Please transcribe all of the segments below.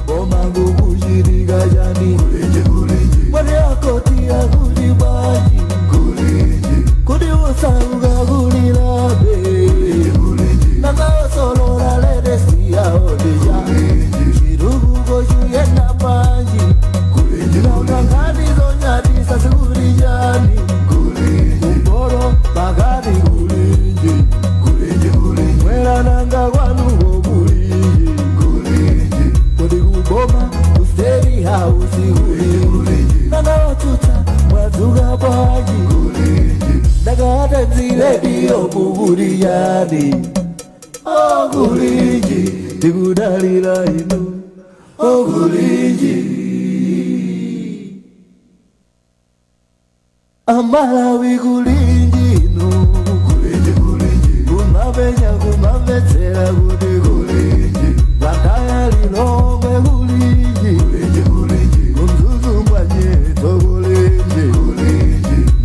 Kuboma kukuchitika chani? Mwati akoti akuli bwanji? Kodi osauka kulilabe? Nanga osolola ledesi yaodeja chitukuko chiyenda bwanji? Nanga nkhani zonyadisa zikuli chani? Kumporo pakati kulinji, mwera nanga kwanuko kulinji? Kodi kuboma ku State House kulinji? Nanga otsutsa mwadzuka bwanji? Ndakata dzilediyo kukuli chani? Okulinji, tikudalira inu, okulinji. Amalawi kulinji inu, kumapenya kumamvetsera kuti kulinji. Blantyre, Lilongwe kulinji, kuMzuzu mwanyetso kulinji.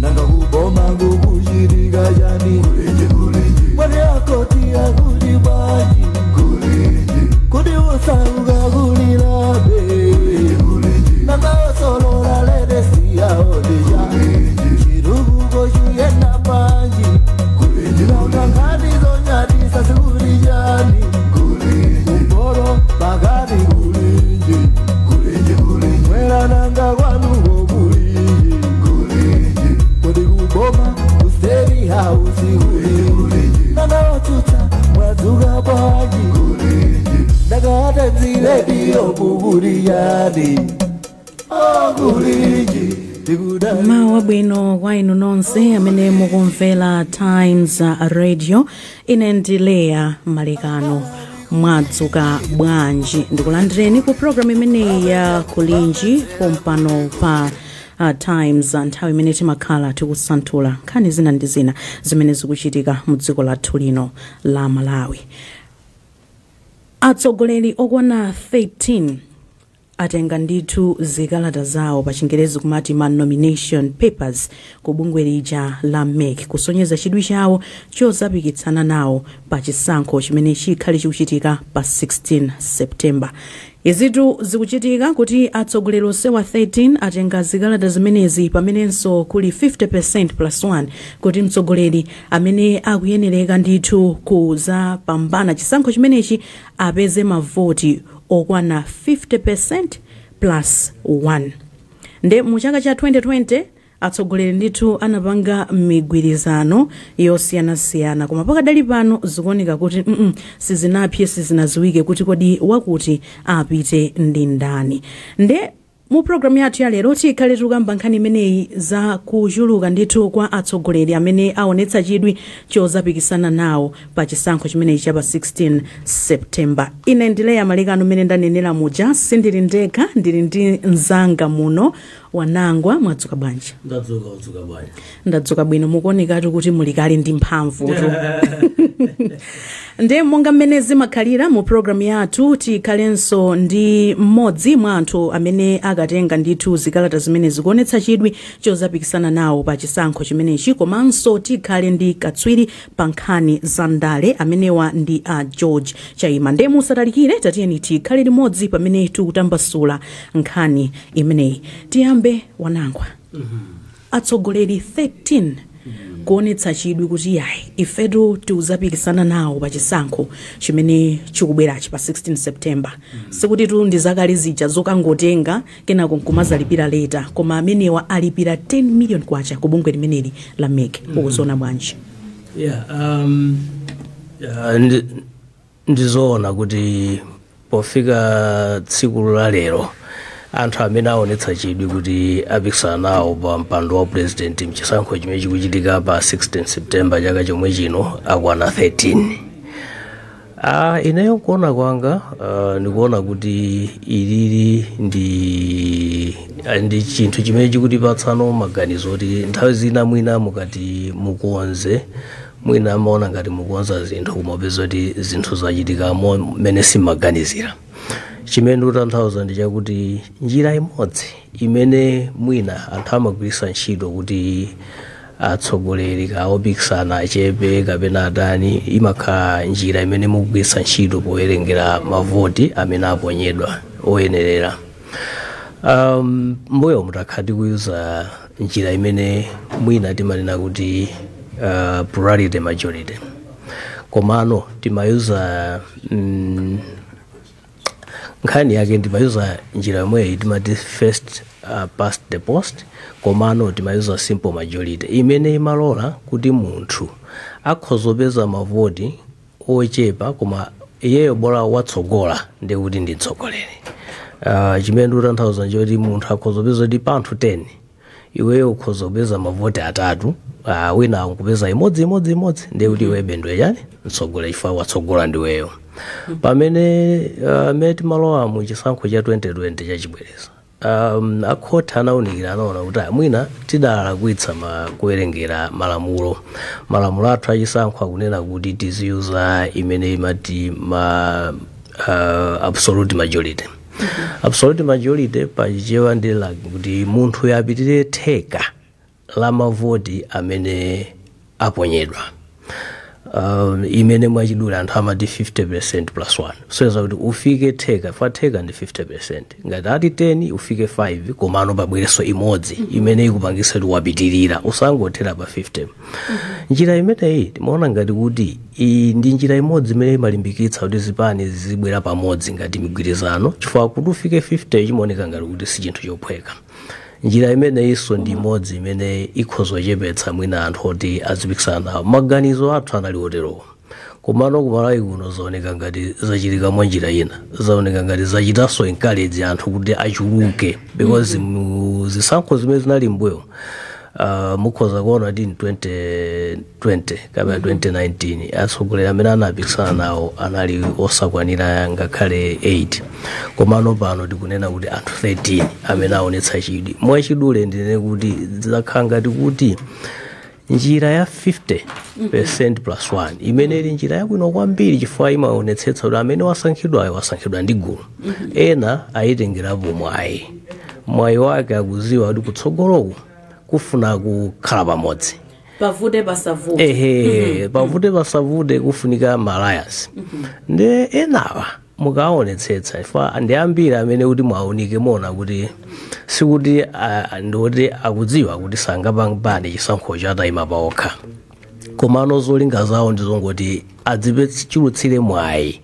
Nanga kuboma kukuchitika chani? Mwati akoti akuli bwanji? Kodi osauka kulilabe? Nanga osolola ledesi yaodeja chitukuko chiyenda bwanji? Nanga nkhani zonyadisa zikuli chani? Kumporo pakati kulinji, mwera nanga kwanuko kulinji? Kodi kuboma ku State House kulinji? Nanga otsutsa mwadzuka bwanji? Ndakata dzilediyo kukuli chani? Okulinji, tikudali. Mawa bwino kwa inu nonse amene mukumvera Times Radio. Ine ndi Leya Malekano. Mwadzuka bwanji? Ndikulandireni ku programu imeneyi ya Kulinji pompano pa Times, nthawi imene timakhala tikusanthula nkhani zina ndi zina zimene zikuchitika mu dziko lathu lino la Malawi. Atsogoleri okwana 13 atenga ndithu zikalata zawo, pa Chingerezi kumati ma nomination papers, ku bungwe lija la MEC, kusonyeza chidwi chawo chozapikitsana nawo pa chisankho chimene chikhale chikuchitika pa 16 September. Izitu zikuchitika kuti atsogoleri onsewa 13 atenga zikalata zimenezi pamenenso kuli 50% plus 1 kuti mtsogoleri amene akuyenereka ndithu kuzapambana chisankho chimenechi apeze mavoti okwana 50% plus 1. Nde mu chaka cha 2020 atsogoleri ndithu anapanga migwirizano yosiyanasiyana, koma pakadali pano zikuoneka kuti sizinapye, sizinaziwike kuti kodi wakuti apite ndi ndani. Nde mu programu yathu ya lero tikhale tikukamba nkhani imeneyi, za kuchuluka ndithu kwa atsogoleri amene aonetsa chidwi chozapikisana nawo pa chisankho chimenechi cha pa 16 September. Ine ndi Leya Malekano. Mmene ndanenera muja, sindili ndekha, ndili ndi mzanga muno, Wanangwa. Mwadzuka bwanji? Ndadzuka. Udzuka bwanji? Ndadzuka bwino. Mukuonekatu kuti mulikali ndi mphamvutu. Ndiye monga mmene zimakhalira mu programu yathu, tikhalenso ndi mmodzi mwa anthu amene akatenga ndithu zikalata zimene zikuonetsa chidwi chozapikisana nawo pa chisankho chimenechi, komanso tikhale ndi katswiri pa nkhani za ndale, amenewa ndi a George Chaima. Ndiye musatalikire, tatiyeni tikhale limodzi pamene tikutambasula nkhani imeneyi. Tiyambe, Wanangwa. Atsogoleri 13 kuonetsa chidwi kuti yayi, ifetu tiuzapikisana nawo pa chisankho chimene chikubwerachi pa 16 September. Sikuti tu ndi zakale zija zokangotenga kenako nkumazalipira later, koma amenewa alipira 10 million kwacha ku bungwe limeneli la MEC. Ukuziona bwanji? Yeah, yeah, ndizoona kuti pofika tsiku la lero anthu amene aonetsa chidwi kuti apikisana nawo pa mpando wa president mchisankho chimene chikuchitika pa 16 September chaka chomwe chino akwana 13. Ineyo kuona kwanga, ndikuona kuti ilili ndi chinthu chimene chikutipatsano maganizo kuti nthawi zina mwina mukati mukonze, mwina amaona ngati mukonza zinthu, kumapeza kuti zinthu zachitika mmene simaganizira. Chimene ndikutanthauza ndi chakuti njira imodzi imene mwina anthu amagwiritsa ntchito kuti atsogoleri ka opikisana achepe kapena atani imakhala njira imene mukugwiritsa ntchito powerengera mavoti amene aponyedwa. Oyenerera. Mbuyo mutakhala tikuyuza njira imene mwina timanena kuti plurality majority, komano timayuza nkhani yake, timayuza njira yomweyi timati first past the post, komano timayuza simple majority imene imalola kuti munthu akhozopeza mavoti ochepa, koma iyeyo bola watsogola ndi kuti ndi mtsogoleri. Chimene ndikutanthauza nchoti munthu akhozopeza kuti pa anthu 10 iweyo ukhoza kupeza mavoti 3, wina akupeza imodzi, imodzi, imodzi, ndiye kuti iwebe ndiwe chani? Mtsogoleri, chifukwa watsogola ndiweyo. Pamene mmene timalowa mu chisankho cha 2020 chachibwereza, akhoti anawunikira, anaona kuti mwina tidalakwitsa kuwerengera malamulo. Malamulo athu achisankho akunena kuti tiziyuza imene imati ma absolute majority. Absolute majority pachichewa ndi like kuti munthu yapitire theka la mavoti amene aponyedwa, imene mwachidule anthu amati 50% plus 1. So kuti ufike theka, fa theka ndi 50%, ngati ati 10 ufike 5, komano pabwereso imodzi imene ikupangisa kuti wapitirira, usangothera pa 50. Njira imeneyi timaona ngati kuti iyi ndi njira imodzi imene imalimbikitsa kuti zipani zibwera pamodzi ngati migwirizano, chifukwa kuti ufike 50 chimaoneka ngati kuti si chinthu chophweka. Njira imeneyinso ndi imodzi imene ikhoza kuchepetsa mwina anthu oti azipikisana nawo. Maganizo athu anali oterowo, komano kumalawi kuno zaoneka ngati zachitika mwa njira ina, zaoneka ngati zachitanso encourage anthu kuti achuluke, because mu zisankho zimene zinali mbuyo, mukhoza kuona kuti in 2020 kapena 2019 atsogoleri amene anapikisana nawo anali osakwanira ngakhale 8, komano pano tikunena kuti anthu 13 amene aonetsa chidwi. Mwachidule ndinene kuti zakhala ngati kuti njira ya 50% plus 1, imene ili njira yabwino kwambiri chifukwa imaonetsetsa kuti amene wasankhidwayo wasankhidwa ndi gulu, ena ayitengerapo mwayi. Mwayi wake akuziwa kuti kutsogoloku kufuna kukhala pamodzi. Pavute pasavute. Ehe, pavute pasavute kufunika ma alliance. Ndi enawa mukaonetsetsa, chifukwa ndi ambiri amene kuti mwaunike mona kuti sikuti ndikuti akudziwa kuti sangapambane chisankhocho atayima paokha, komano zolinga zawo ndizongoti adzipechulutsire mwayi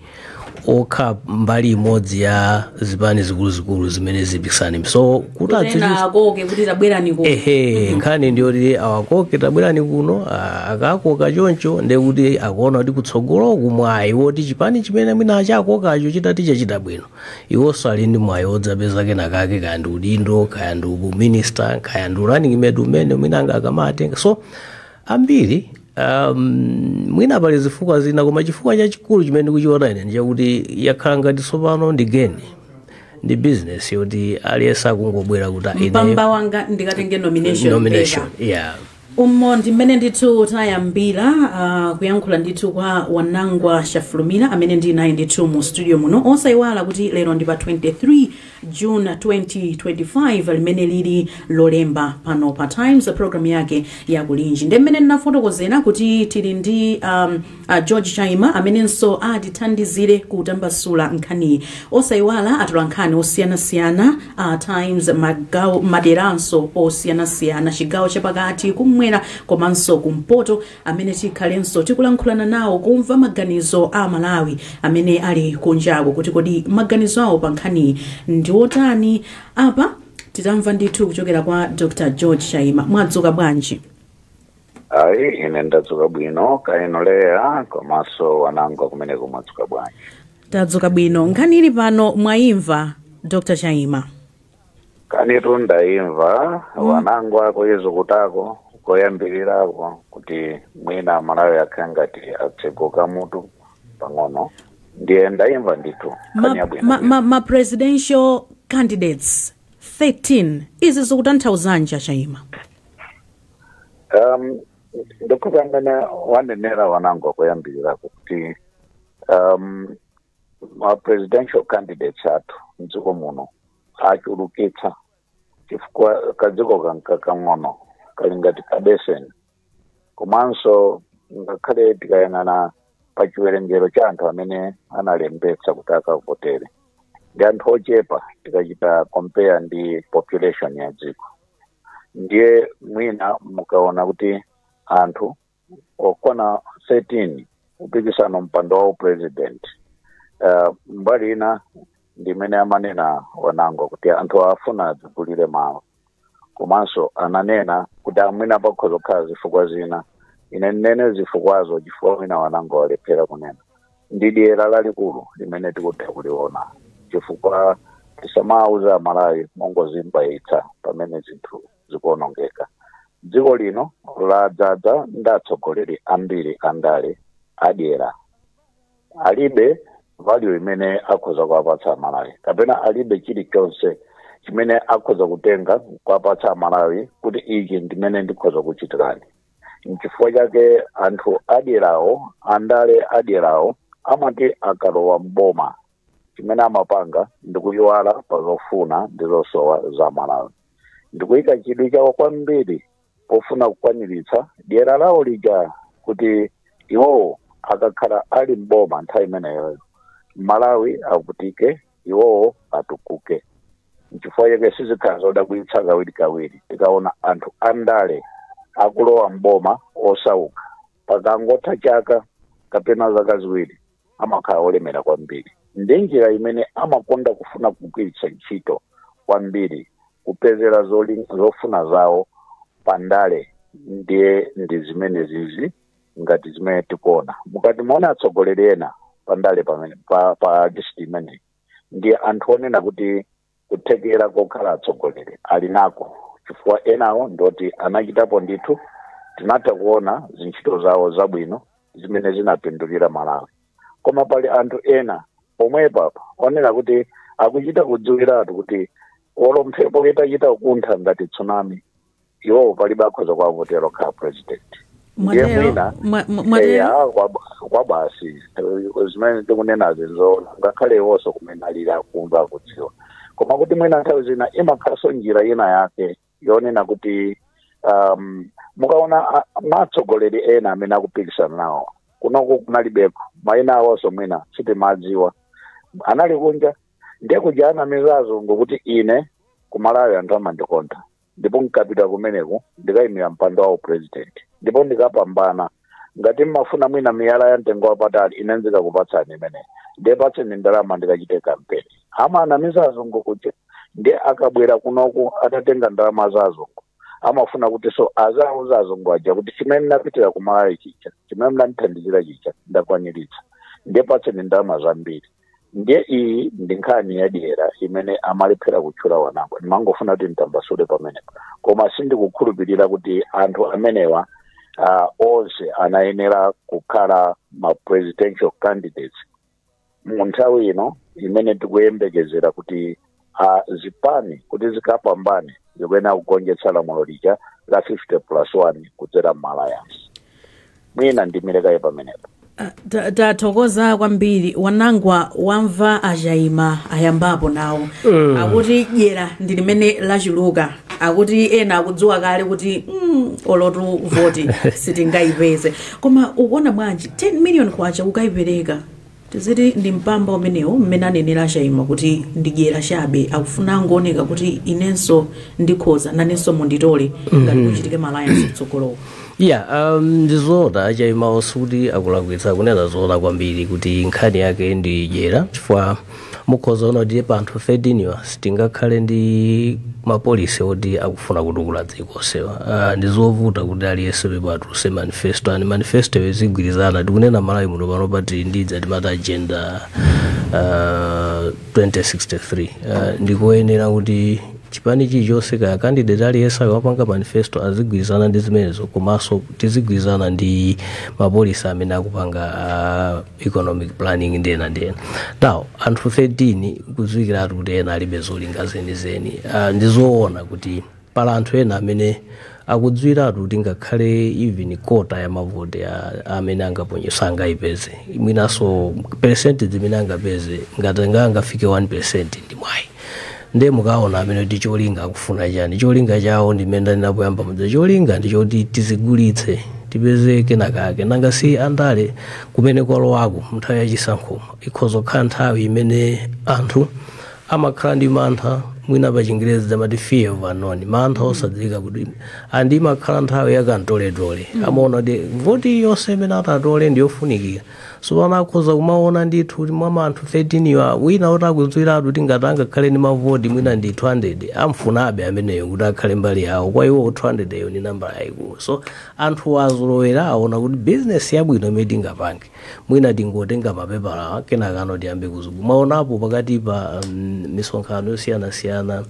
okha mbali imodzi ya zipani zikuluzikulu zimene zipikisane. So kuti ena akoke kuti tabwerani kuno. Ehe, nkhani ndiyoti awakoke, tabwerani kuno. Akakoka choncho ndekuti akuona kuti kutsogoloku mwayi woti chipani chimene mwina achakokacho chitati chachita bwino, iwonso ali ndi mwayi wodzapeza kenakake, kaya ndi udindo, kaya ndi uminister, kaya ndi running mate umene mwina angakamatenga. So ambiri, mwina pali zifukwa zina, koma chifukwa chachikulu chimene ndikuchiona ine ndichakuti yakhala ngati tsopano ndi geni, ndi business yoti aliyense akungobwera kuti ine mpamba wanga ndikatenge nomination. Nomination. Paper. Yeah. Umo ndi mmene ndithu tayambira kuyankhula ndithu kwa Wanangwa Shafulumira amene ndi naye ndithu mu studio muno. Osayiwala kuti lero ndi pa 23 June 2025, limene lili Lolemba, pano pa Times, program yake ya Kulinji. Ndi mmene ndinafotokozera kuti tili ndi George Chaima amenenso atithandizire kutambasula nkhaniyi. Osayiwala atola nkhani osiyanasiyana Times, magawo maderanso osiyanasiyana, chigawo chapakati, kumwera komanso kumpoto, amene tikhalenso tikulankhulana nawo kumva maganizo a Malawi amene ali kunjako kuti kodi maganizo awo pa nkhaniyi ndi otani. Apa titamva ndithu kuchokera kwa Dr George Chaima. Mwadzuka bwanji? Ayi, ine ndadzuka bwino kainoleya, komanso Wanangwa kumeneko mwadzuka bwanji? Tadzuka bwino. Nkhani ili pano mwayimva, Dr Chaima? Kanitu ndayimva, Wanangwa, kuizo kutako koyambirirako kuti mwina Malawi akhala ngati atseguka mutu pang'ono. Ndiye ndayimva ndithu nkhani yabwino. Ma presidential candidates 13, izi zikutanthauzanji, Chaima? Ndikhupa mmene wanenera Wanangwa koyambirirako kuti ma presidential candidates athu mdziko muno achulukitsa, chifukwa kadziko kanka kang'ono kali ngati kabeseni, komanso ngakhale tikayang'ana pa chiwerengero cha anthu amene analembetsa kuti akavotere. Ndi anthu ochepa tikachita compare ndi population ya dziko. Ndiye mwina mukaona kuti anthu okwana 13 kupikisana mpando wa president, mbali ina ndimene amanena wanango kuti anthu afuna adzigulire malo, komanso ananena kuti amwina pakhoza kukhala zifukwa zina. Ine ndinene zifukwazo chifukwa mwina wanango walephera kunena. Ndi dyera lalikulu limene tikutha kuliona, chifukwa tisamauza Amalawi mongozimbayitsa pamene zinthu zikuonongeka. Dziko lino ladzaza ndi atsogoleri ambiri andale adyera, alibe value imene akhoza kuwapatsa Amalawi, kapena alibe chilichonse chimene akhoza kutenga kuwapatsa Amalawi kuti ichi ndimene ndikhoza kuchitirani. Nchifukwa chake anthu adyerawo, andale adyerawo, amati akalowa mboma chimene amapanga ndikuyiwala pa zofuna ndi zosowa za Malawi, ndikuyika chidwi chawo kwambiri pofuna kukwaniritsa dyera lawo lija, kuti iwowo akakhala ali mboma nthawi imeneyoyo Malawi avutike, iwowo atukuke. Nchifukwa chake sizikhala zodabwitsa kawirikawiri tikaona anthu andale akulowa mboma osauka, pakangotha chaka kapena zaka 2 amakhala olemera kwambiri. Ndi njira imene amakonda kufuna kugwiritsa ntchito kwambiri kupezera zofuna zawo pandale. Ndiye ndi zimene zizi ngati zimene tikuona. Mukati muone atsogoleri ena pandale pamene pa list imeneyi, ndi anthu onena kuti kuthekera kokhala atsogoleri ali nako, chifukwa enawo ndoti anachitapo ndithu, tinatha kuona zintchito zawo zabwino zimene zinapindulira Malawi. Koma pali anthu ena pomwepa onena kuti akuchita kudziwiratu kuti olo mphepo itachita kukuntha ngati tsunami, iwowo palibe akhoza kuwavotera okhala president. Ndiye mwina Mwatero? Eya, kwa basi zimene tikunenazi nzoona, ngakhale iwonso kumene alili akumva, akudziwa. Koma kuti mwina nthawi zina imakhalanso njira ina yake yonena kuti mukaona matsogoleri ena amene akupikisana nawo kunoko kunalibeko, mayina awonso mwina sitimadziwa, anali kunja. Ndiye kuja anamiza azungu kuti ine kumalawi anthu amandikonda, ndipo nkapita kumeneku ndikayimira mpando wawo president ndipo ndikapambana. Ngati mmafuna mwina miyala ya mtengo wapatali, ine ndikakupatsani imene, ndiye patseni ndalama ndikachite kampeni. Amanamiza azungu kuja. Ndiye akabwera kunoku atatenga ndalama za azungu, amafuna kuti so azauza azungu aja kuti chimene ndapitira kumalawi chicha, chimene mnandithandizira chicha, ndakwaniritsa, ndiye patseni ndalama zambiri. Ndiye iyi ndi nkhani yadyera imene amalephera kutchula wanango. Ndimangofuna kuti nditambasule pamenepo, koma sindikukhulupirira kuti anthu amenewa onse anayenera kukhala ma presidential candidates mu nthawi ino imene tikuyembekezera kuti zipani kuti zikapambane zikuyenera kugonjetsa lamulo lija la 50 plus 1 kudzera ma alliance. Mwina ndimirekaye pamenepo. Tathokoza kwambiri, Wanangwa. Wamva Achaima ayambapo nawo, akuti dyera ndi limene lachuluka, akuti ena akudziwa kale kuti olotu voti sitingayipeze. Koma ukuona bwanji, 10 million kwacha kukayipereka, tiziti ndi mpamba umenewo mmene anenera Achaima kuti ndi dyera chabe, akufuna angooneka kuti inenso ndikhoza, nanenso munditole ngati kuchitike ma alliance kutsogoloko? Yeah, ndizoona Achaima kuti akulakwitsa kunena zoona kwambiri kuti nkhani yake ndi dyera, chifukwa mukhoza kuona kuti pa anthu 13 wa sitingakhale ndi ma policy oti akufuna kutukula dziko sewa. Ndizovuta kuti aliyense pepo atuluse manifesto, and manifesto izigwirizana. Tikunena Malawi muno pano pati ndidza timati Agenda 2063. Ndikoyenera kuti chipani chilichonse kaya candidate aliyense akamapanga manifesto azigwirizana ndi zimenezo, komanso tizigwirizana ndi ma policy amene akupanga economic planning ndi ena ndi ena. Now anthu 13 kudziwikiratu kuti ena alibe zolinga zenizeni. Ndizoona kuti pala anthu ena amene akudziwiratu kuti ngakhale even quota ya mavoti amene angaponye sangayipeze, mwinanso percentage imene angapeze ngati angafike 1% ndi mwayi. Ndiye mukaona amene kuti cholinga akufuna chani, cholinga chawo ndi mmene ndinapoyamba mudza, cholinga ndi choti tizigulitse, tipeze kenakake. Nanga si andale kumene kwalowako nthawi yachisankho ikhoza kukhala nthawi imene anthu Amakhala ndi mantha, mwina pa Chingerezi amati fear of unknown, mantha osadziwika kuti andi imakhala nthawi yakantoletole. Amaona kuti voti yonse imene atatole ndiyofunikira. So pano akhoza kumaona ndithu kuti mwa anthu 13 iwa, wina oti akudziwiratu kuti ngati angakhale ndi mavoti mwina ndi 200, amfunabe ameneyo kuti akhale mbali yawo. Kwa iwo 200 iyo ndi nambala yayikulu. So anthu azolowera, aona kuti business yabwino imene tingapange, mwina tingotenga mapepala, kenaka ano tiyambe kuzugu. Maonapo pakati pa misonkhano yosiyanasiyana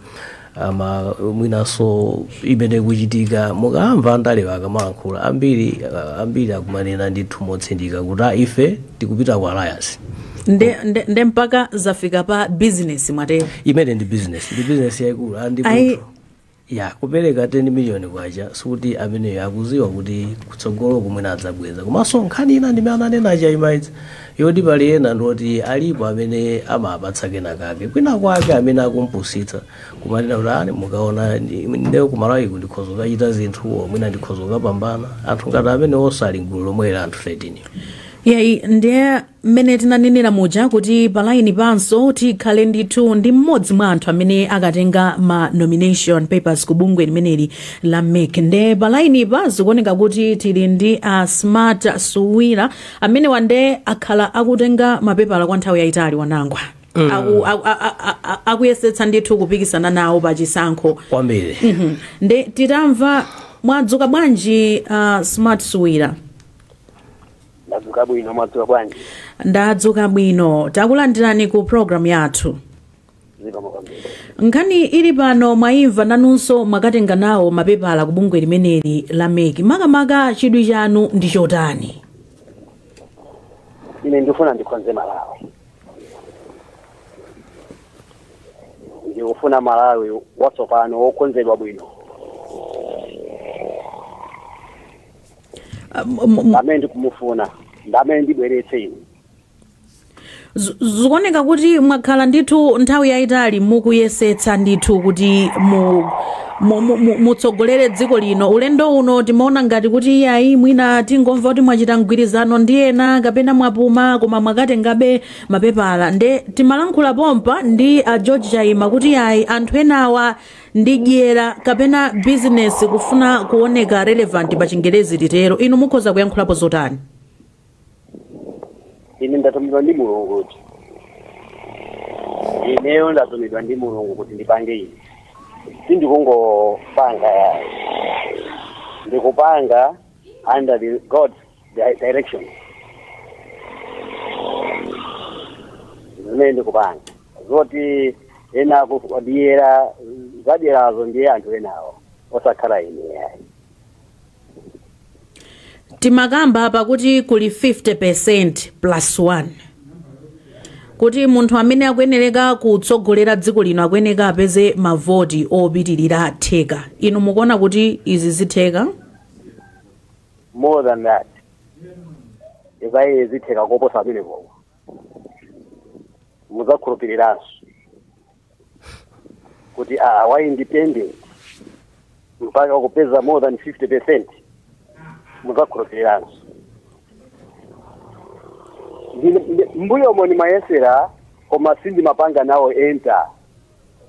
ama mwinanso imene kuchitika, mukamva andale akamalankhula ambiri, ambiri akumanena ndithu motsindika kuti, "Ah, ife tikupita ku alliance." Nde mpaka zafika pa business, mwatero? Imene ndi business, ndi business yayikulu andi munthu ya kupereka 10 million kwacha, sikuti ameneyo akuziwa kuti kutsogolo kumwene adzabweza. Komanso nkhani ina ndimene ananena Chaimaidzi yoti pali ena ndoti alipo amene amapatsa kenakake kwina kwake, amene akumpusitsa kumanena kuti ani mukaona ndeyo kumalawiku ndikhoza kukachita zinthu, mwina ndikhoza kukapambana. Anthu ngati amene osali gulu lomwera anthu 13. Yayi, ndiye mmene tinanenera muja kuti pa line panso tikhale ndithu ndi mmodzi mwa anthu amene akatenga ma nomination papers ku bungwe limeneli la MEC. Nde pa line pa zikuoneka kuti tili ndi a Smart Suwira amene wande akhala akutenga mapepala kwa nthawi yayitali, Wanangwa, akuyesetsa ndithu kupikisana nawo pa chisankho. Kwambiri. Nde titamva, mwadzuka bwanji, Smart Suwira? Ndadzuka bwino, mwadzuka bwanji? Ndadzuka bwino, takulandirani ku program yathu. Zikomo kwambiri. Nkhani ili pano mwayimva, nanunso mwakatenga nawo mapepala ku bungwe limeneli la MEC. Makamaka chidwi chanu ndi chotani? Ine ndifuna ndikonze Malawi, ndikufuna Malawi watsopano wokonzedwa bwino. Amene ndikumufuna ndamene ndibweretse ine. Zikuoneka kuti mwakhala ndithu nthawi yayitali mukuyesetsa ndithu kuti mutsogolere dziko lino. Ulendo uno timaona ngati kuti iyayi, mwina tingomva kuti mwachita mgwirizano ndi ena kapena mwapuma, koma mwakatengabe mapepala. Nde timalankhula pompa ndi a George Chaima kuti iyayi, anthu enawa ndi dyera kapena business, kufuna kuoneka relevant pa Chingerezi titero. Inu mukhoza kuyankhulapo zotani? Ine ndatumidwa ndi Mulungu kuti, ineyo ndatumidwa ndi Mulungu kuti ndipange. Ine sindikungopanga yayi, ndikupanga under the God's direction. Zimene ndikupanga, zoti ena akudyera zadyerazo, ndiye anthu enawo, osakhala ine yayi. Timakamba apa kuti kuli 50% plus 1, kuti munthu amene akuyenereka kutsogolera dziko lino akuyeneka apeze mavoti opitirira theka. Inu mukuona kuti izi zitheka? More than that, izaye zitheka koposa pamenepo, mudzakhulupiriranso kuti a wa independent mpaka kupeza more than 50%, mudzakhulupiriranso. Mbuyomo ndimayesera, koma sindimapanga nawo enter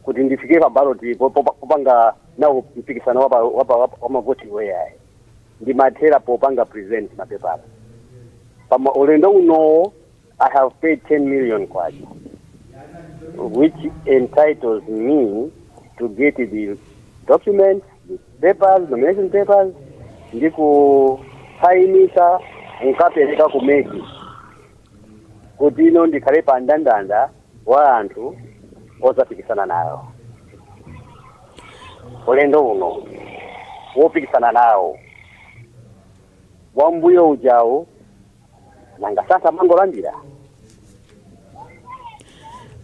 kuti ndifike pa ballot popanga nawo mpikisano wa mavoti weyayi. Ndimathera popanga present mapepala. Pama ulendo uno I have paid 10 million kwacha, which entitles me to get the documents, the papers, nomination papers, ndi kusayinisa nkapereka ku MEC kuti ino ndikhale pa ndandanda wa anthu ozapikisana nawo ulendo uno, wopikisana nawo. Wambuyo ujawo nanga sasa mangolandira.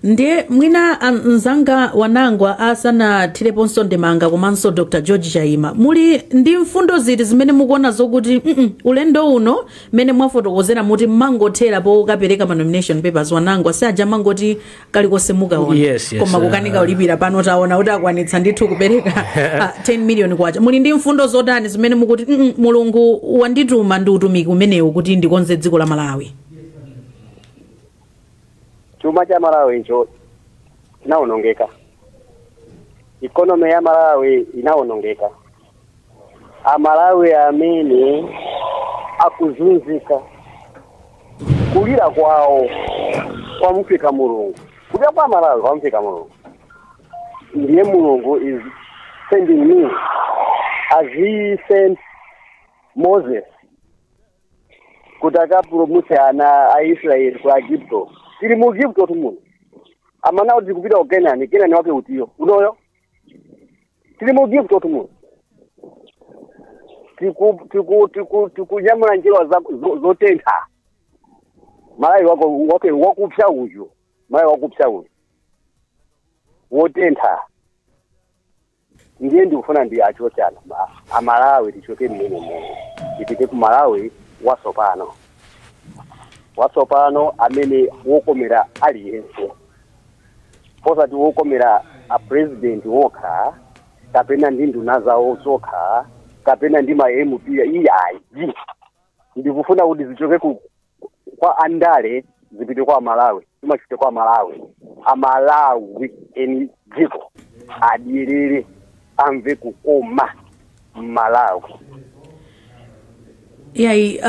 Ndiye mwina mzanga Wanangwa asanathireponso ndemanga, komanso Dr George Chaima, muli ndi mfundo ziti zimene mukuona zokuti ulendo uno, mmene mwafotokozera muti mmangothera pokapereka ma nomination papers, Wanangwa, si aja mangoti kalikonse mukaona Yes, koma kukanika ulipira? Pano taona kuti akwanitsa ndithu kupereka 10 million kwacha. Muli ndi mfundo zotani zimene mukuti, Mulungu wandituma ndi utumiki umenewu kuti ndikonze dziko la Malawi"? Chuma cha Malawi icho Inawonongeka. Economy ya Malawi inawonongeka. Amalawi amene akuzunzika, kulira kwawo kwamufika Mulungu. Kulira kwa Malawi kwamufika Mulungu. Ndiye Mulungu is sending me as he sent Moses kuti akapulumutse ana a Israeli ku Igupto. Tili mu Igupto tumuno. Amana kuti kupita ku Kenani, Kenani wake utiyo. Unoyo? Tili mu Igupto tumuno. Tikunyamula njira zotentha. Malawi wako wake wakupsa uyu. Malawi wakupsa uyu. Wotentha. Ndiye ndikufuna ndi achoke Amalawi tichoke mmene muno. Tipite ku Malawi watsopano. Watsopano amene wokomera aliyense. Posati wokomera a president wokha, kapena ndi nduna zawo zokha, kapena ndi ma MP iyayi. Ndikufuna kuti zichoke kwa andale zipite kwa Malawi. Zimachite kwa Malawi. Amalawi eni dziko adyerere, amve kukoma Malawi. Yayi,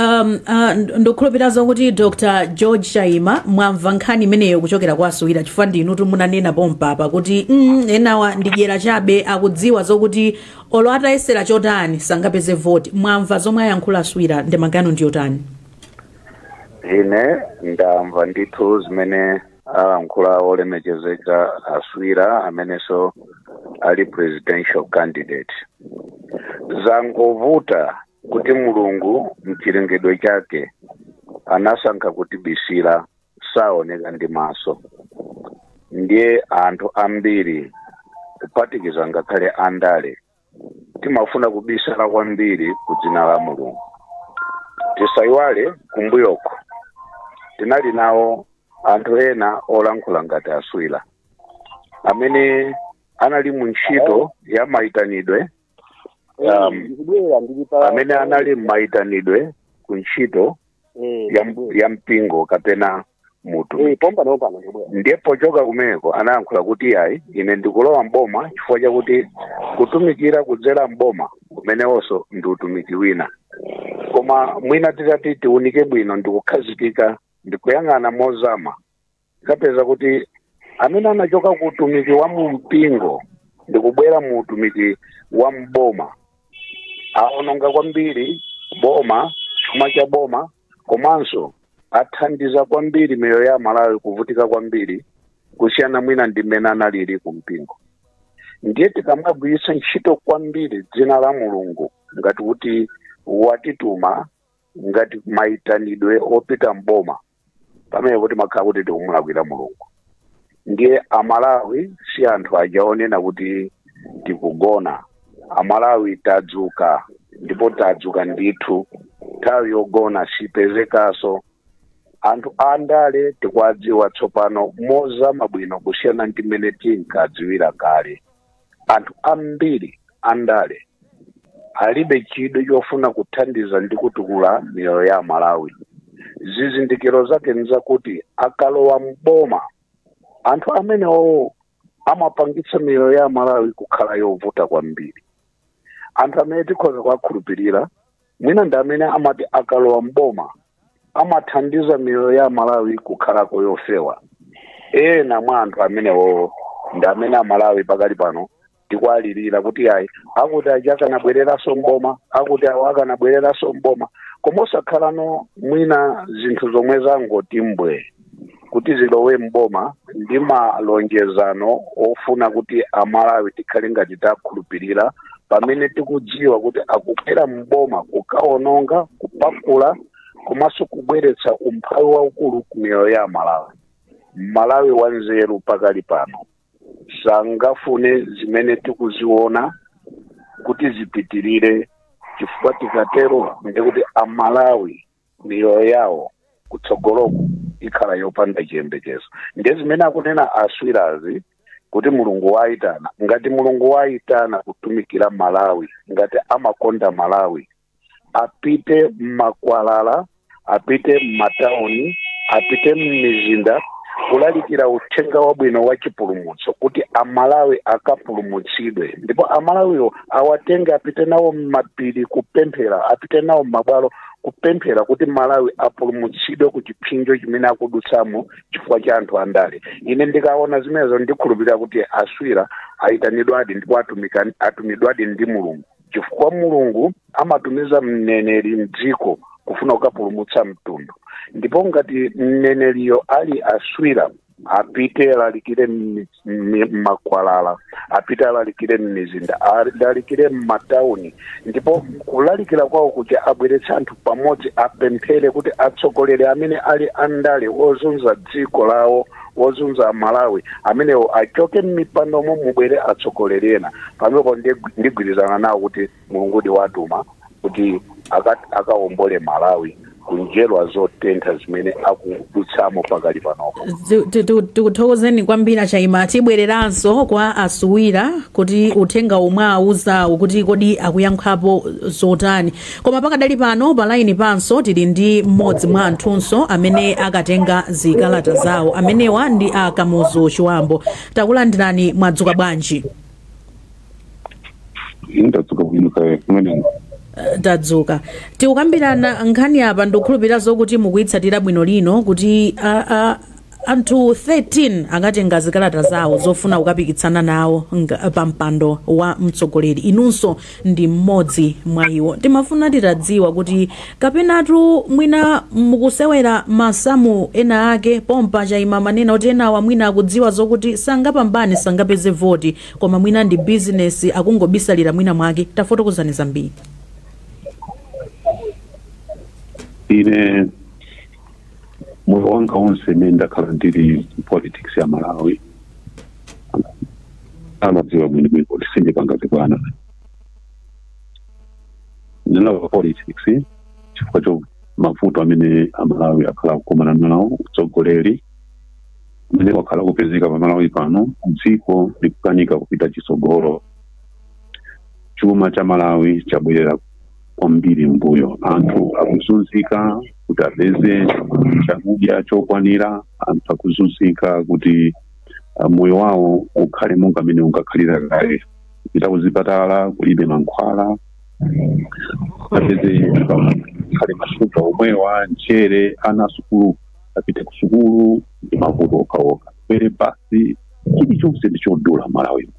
ndikukhulupirira kuti Dr George Chaima mwamva nkhani imeneyo kuchokera kwa Aswira, chifukwa ndinutu munanena pompapa kuti enawa ndidyera chabe, akudziwa zokuti olo atayesera chotani sangapeze voti. Mwamva zomwe ayankhula Aswira, ndemangano ndiyotani? Ine ndamva ndithu zimene alankhula olemekezeka Aswira, amenenso ali presidential candidate. Zangovuta kuti Mulungu mchilengedwe chake anasankha kutibisira, saoneka ndi maso. Ndiye anthu ambiri, kuphatikiza ngakhale andale, timafuna kubisala kwambiri ku dzina la Mulungu. Tisayiwale, kumbuyoko tinali nawo anthu ena olankhula ngati Aswira amene anali mu ntchito ya mayitanidwe, Ndikubwera, ndili pa amene anali m'mayitanidwe ku ntchito ya mpingo kapena mutu. Pompano pompano ndikubwera. Ndiye pochoka kumeneko anayankhula kuti, "Ayi, ine ndikulowa mboma chifukwa chakuti kutumikira kudzera mboma kumenewonso ndi utumiki wina." Koma mwina titati tiunike bwino ndikukhazikika ndikuyang'ana mozama, tikapeza kuti amene anachoka ku utumiki wa mu mpingo ndikubwera mu utumiki wa mboma aononga kwambiri boma, chuma cha boma, komanso athandiza kwambiri miyoyo ya Malawi kuvutika kwambiri kusiyana mwina ndi mmene analili ku mpingo. Ndiye tikamagwiritsa ntchito kwambiri dzina la Mulungu ngati kuti watituma ngati mayitanidwe opita mboma, pamene kuti makhala kuti tikumulakwira Mulungu. Ndiye Amalawi si anthu aja onena kuti tikugona. Amalawi tadzuka, ndipo tadzuka ndithu. Nthawi yogona sipezekanso. Anthu andale tikuwadziwa tsopano mozama bwino kusiyana ndi mmene tinkadziwira kale. Anthu ambiri andale alibe chidwi chofuna kuthandiza ndi kutukula miyoyo ya Malawi. Zizindikiro zake nzakuti akalowa mboma, anthu amenewo amapangitsa miyoyo ya Malawi kukhala yovuta kwambiri. Anthu amene tikhoza kuwakhulupirira mwina ndi amene amati akalowa mboma amathandiza miyoyo ya Malawi kukhalako yofewa. Ena mwa anthu amenewo ndi amene Amalawi pakali pano tikuwalirira kuti, ayi, akuti aja akanabwereranso mboma, akuti awo akanabwereranso mboma. Koma osakhalano mwina zinthu zomwe zangoti mbwe kuti zilowe mboma ndi malonjezano ofuna kuti Amalawi tikhale ngati takhulupirira, pamene tikudziwa kuti akubwera mboma kukaononga, kupakula komanso kubweretsa umphawi waukulu ku miyoyo ya Malawi. Malawi wanzeru pakali pano sangafune zimene tikuziona kuti zipitirire, chifukwa tikatero ndikuti Amalawi miyoyo yawo kutsogoloku ikhala yopanda chiyembekezo. Ndiye zimene akunena Aswirazi kuti Mulungu wayitana, ngati Mulungu wayitana kutumikira Malawi, ngati amakonda Malawi, apite mmakwalala, apite mmatawuni, apite mmizinda, Kulalikira uthenga wabwino wa chipulumutso kuti Amalawi akapulumutsidwe, ndipo Amalawiwo awatenge apite nawo m'mapiri kupemphera, apite nawo m'mabwalo kupemphera kuti Malawi apulumutsidwe ku chipsinjo chimene akudutsamo chifukwa cha anthu andale. Ine ndikaona zimenezo ndikhulupirira kuti Aswira ayitanidwadi ndipo atumidwadi ndi Mulungu, chifukwa Mulungu amatumiza mneneri mdziko kufuna kukapulumutsa mtundu. Ndipo ngati mneneriyo ali Aswira, apite alalikire mmakwalala, apite alalikire m'mizinda, alalikire m'matauni, ndipo kulalikira kwawo kuja abweretse anthu pamodzi, apemphere kuti atsogoleri amene ali andale ozunza dziko lawo, ozunza Malawi amenewo achoke m'mipandomo, mubwere atsogoleri ena. Pamenepo ndigwirizana nawo kuti Mulungudi watuma kuti akawombole Malawi kunjerwa zotentha zimene akudutsamo pakali panopo. Tikuthokozeni kwambiri, Achaima. Tibwereranso kwa Asuwira kuti uthenga omwe auzawo kuti kodi akuyankhapo zotani. Koma pakadali pano pa laini panso tili ndi mmodzi mwa anthunso amene akatenga zikalata zawo. Amenewa ndi a Kamuzu Chiwambo. Takulandirani, mwadzuka bwanji? Ndadzuka bwino, kaya kumene? Tadzuka. Tikukambirana nkhani apa, ndikukhulupirira zokuti mukuyitsatira bwino lino kuti anthu 13 akatenga zikalata zawo zofuna kukapikitsana nawo pa mpando wa mtsogoleri. Inunso ndi mmodzi mwa iwo. Timafuna titadziwa kuti kapenatu mwina mukusewera masamu ena ake pompa Chaima manena kuti enawa mwina akudziwa zokuti sangapambane, sangapeze voti, koma mwina ndi bizinesi akungobisalira mwina mwake. Tafotokozani zambiri. Ine moyo wanga wonse imene ndakhala ndili politics ya Malawi amadziwa bwinobwino kuti sindipanga zibwana. Ndinalowa politics chifukwa cho mavuto amene Amalawi akhala akukumana nawo, utsogoleri umene wakhala kupezeka pa Malawi pano. Dziko likukanika kupita chitsogolo, chuma cha Malawi chabwerera kwambiri mbuyo, anthu akuzunzika kuti apeze chakudya chokwanira, anthu akuzunzika kuti moyo wawo ukhale monga mmene unkakhalira kale. Kupita kuzipatala kulibe mankhwala, apeze khale mashuga omwewa, mchere, ana asukulu apite ku sukulu ndi mavuto okhaokha, kwere basi, chilichonse ndi chodula Malawi.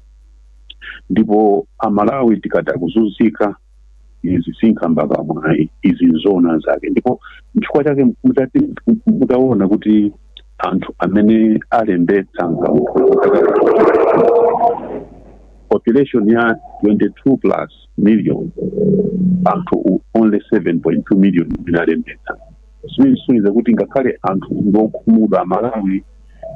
Ndipo Amalawi tikati akuzunzika, izi sinkhambakamwa, izi nzona zake. Ndipo nchifukwa chake mutaona kuti anthu amene alembetsa, population ya 22 plus million, anthu only 7.2 million amene alembetsa, zimene zisonyeza kuti ngakhale anthu ndiokhumudwa, Amalawi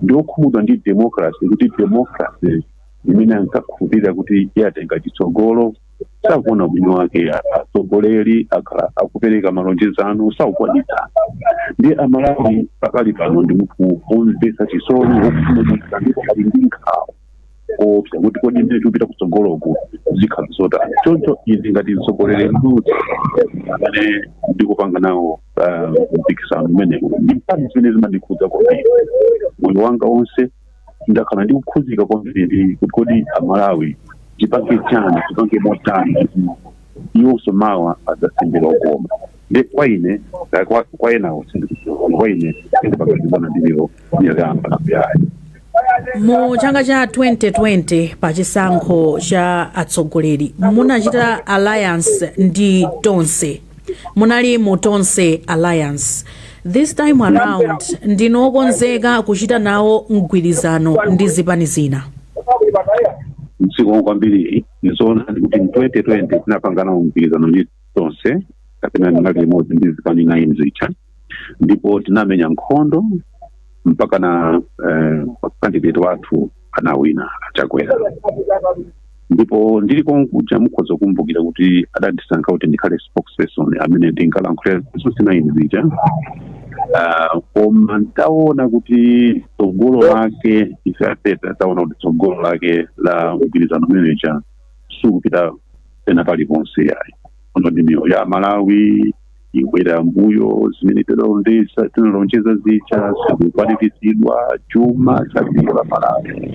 ndiokhumudwa ndi democracy, kuti democracy imene ankakhulupirira kuti iyatenga chitsogolo sakuona bwino wake. Atsogoleri akhala akupereka malonjezano, sakukwanitsa. Ndi Amalawi pakali pano ndi munthu womvetsa chisoni, wokhumudwitsa, ndipo ali ndi nkhawa koopsa kuti kodi mmene tikupita kutsogoloku zikhala zotani? Choncho ine ngati mtsogoleri mmodzi amene ndikupanga nawo mpikisano umenewu, ndi nkhani zimene zimandikhudza kwambiri. Moyo wanga wonse ndakhala ndikukhuzika kwambiri kuti kodi Amalawi tipange chani, tipange motani iwonso mawa adzasembera okoma. Ndi kwa ine, kwa enawo sindikudziwa, kwa ine sindipanga zibwana, ndiliro ndiyamba nakuyayi. Mu chaka cha 2020 pa chisankho cha atsogoleri munachita alliance ndi Tonse, munali mu Tonse Alliance. This time around ndinu okonzeka kuchita nawo mgwirizano ndi zipani zina? Mdziko kwambiri. Nzoona kuti mu 2020 tinapangana mgwirizano ndi Tonse, kapena ndinali limodzi ndi zipani 9 zija, ndipo tinamenya nkhondo mpaka na candidate wathu anawina, Achakwera. Ndipo ndili konkuja, mukhoza kukumbukira kuti adandisankha kuti ndikhale spokesperson amene ndinkalankhulira zonse 9 zija. Koma ntaona kuti tsogolo lake, ife apeta taona kuti tsogolo lake la mgwirizano umeneja sukupita pena paliponse yayi, ono ndi miyoyo ya Malawi. Ibwera mbuyo, zimene tinalonjeza zija zikukwaniritsidwa, chuma cha dziko la Malawi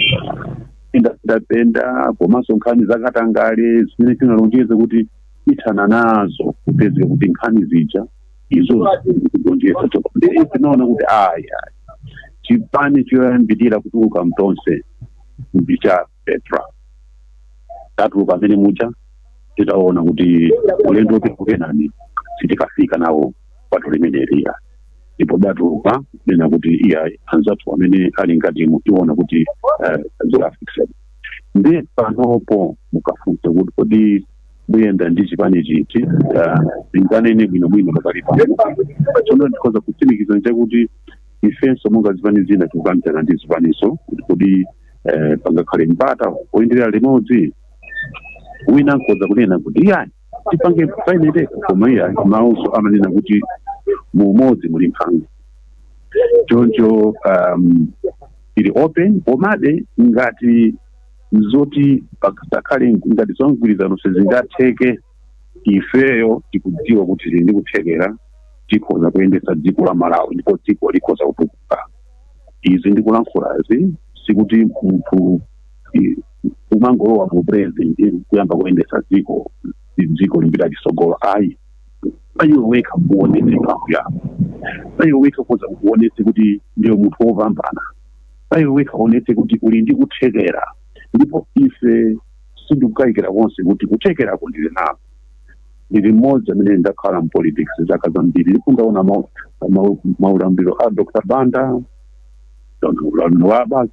ndapenda, komanso nkhani zakatangale zimene tinalonjeza kuti ithana nazo, kupezeka kuti nkhani zija izo zikugonjetsa. Tinaona kuti aya, chipani choyambirira kutuluka mtonse ndi cha Petra. Tatuluka amene muja, titaona kuti ulendo wopita kukenani sitikafika nawo pato limeneliya, ndipo datuluka nena kuti iya, anzathu amene ali ngati tiona kuti zikafikisa. Ndi panopo mukafunsa kuti kodi muyenda ndi chipani chiti, zinganene bwinobwino pakali pano. Tsono ndikhoza kutsimikiza nchakuti ifenso monga zipani zina tikukambirana ndi zipaniso kuti kodi pangakhale mpata woyenderera limodzi. Wina nkhoza kunena kuti iyani, tipange paineteka, koma iya, mawonso amanena kuti mu umodzi muli mphamvu. Choncho ili open, komabe ngati zoti pakhale ngati zomgwirizano sizingatheke, ifeyo tikudziwa kuti tili ndi kuthekera, tikhoza kuyendetsa dziko la Malawi ndipo dziko likhoza kutukuka. Izi ndikulankhulazi sikuti munthu umangolowa mu president kuyamba kuyendetsa dziko, dziko limpita chitsogolo, ayi. Paiwe wekha kuonetse mphamvu yako, paiwe wekha kuza kuonetse kuti ndiwe munthu wopambana, paiwe wekha uonetse kuti uli ndi kuthekera. Ndipo ife sindikukayikira konse kuti kuthekerako ndili nako. Ndili mmodzi amene ndakhala mu politics zaka zambiri, ndipo ndaona maulamuliro a Dr Banda, ndaona ulamuliro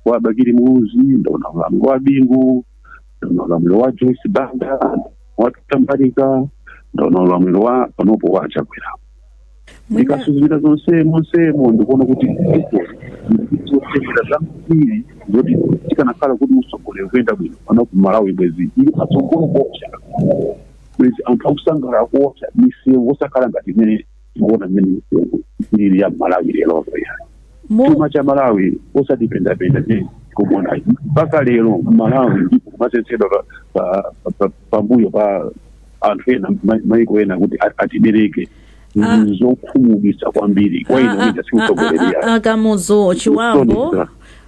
wa Bakili Muluzi, ndaona ulamuliro wa Bingu, ndaona ulamuliro wa Joyce Banda, wa Tambalika, ndaona ulamuliro wa panopo wa Chakwera. Ndikasuzumira zonse monsemo, ndikuona kuti zothekera zambiri zoti tikanakhala kuti utsogoleri kuyenda bwino pano ku Malawi, bwezi ili patsogolo koopsa, bwezi anthu akusangalala kuopsa, misewu osakhala ngati imene tikuona mmene misewu ilili ya Malawi leroto ya chuma cha Malawi osatipendapenda ne tikuona mpaka lero Malawi, ndipo kumasetsedwa pambuyo pa anthu ena, maiko ena kuti atibereke. Zokhumudwitsa kwambiri kwa ine kuita siutsogoleri. Akamuzu Chiwambo,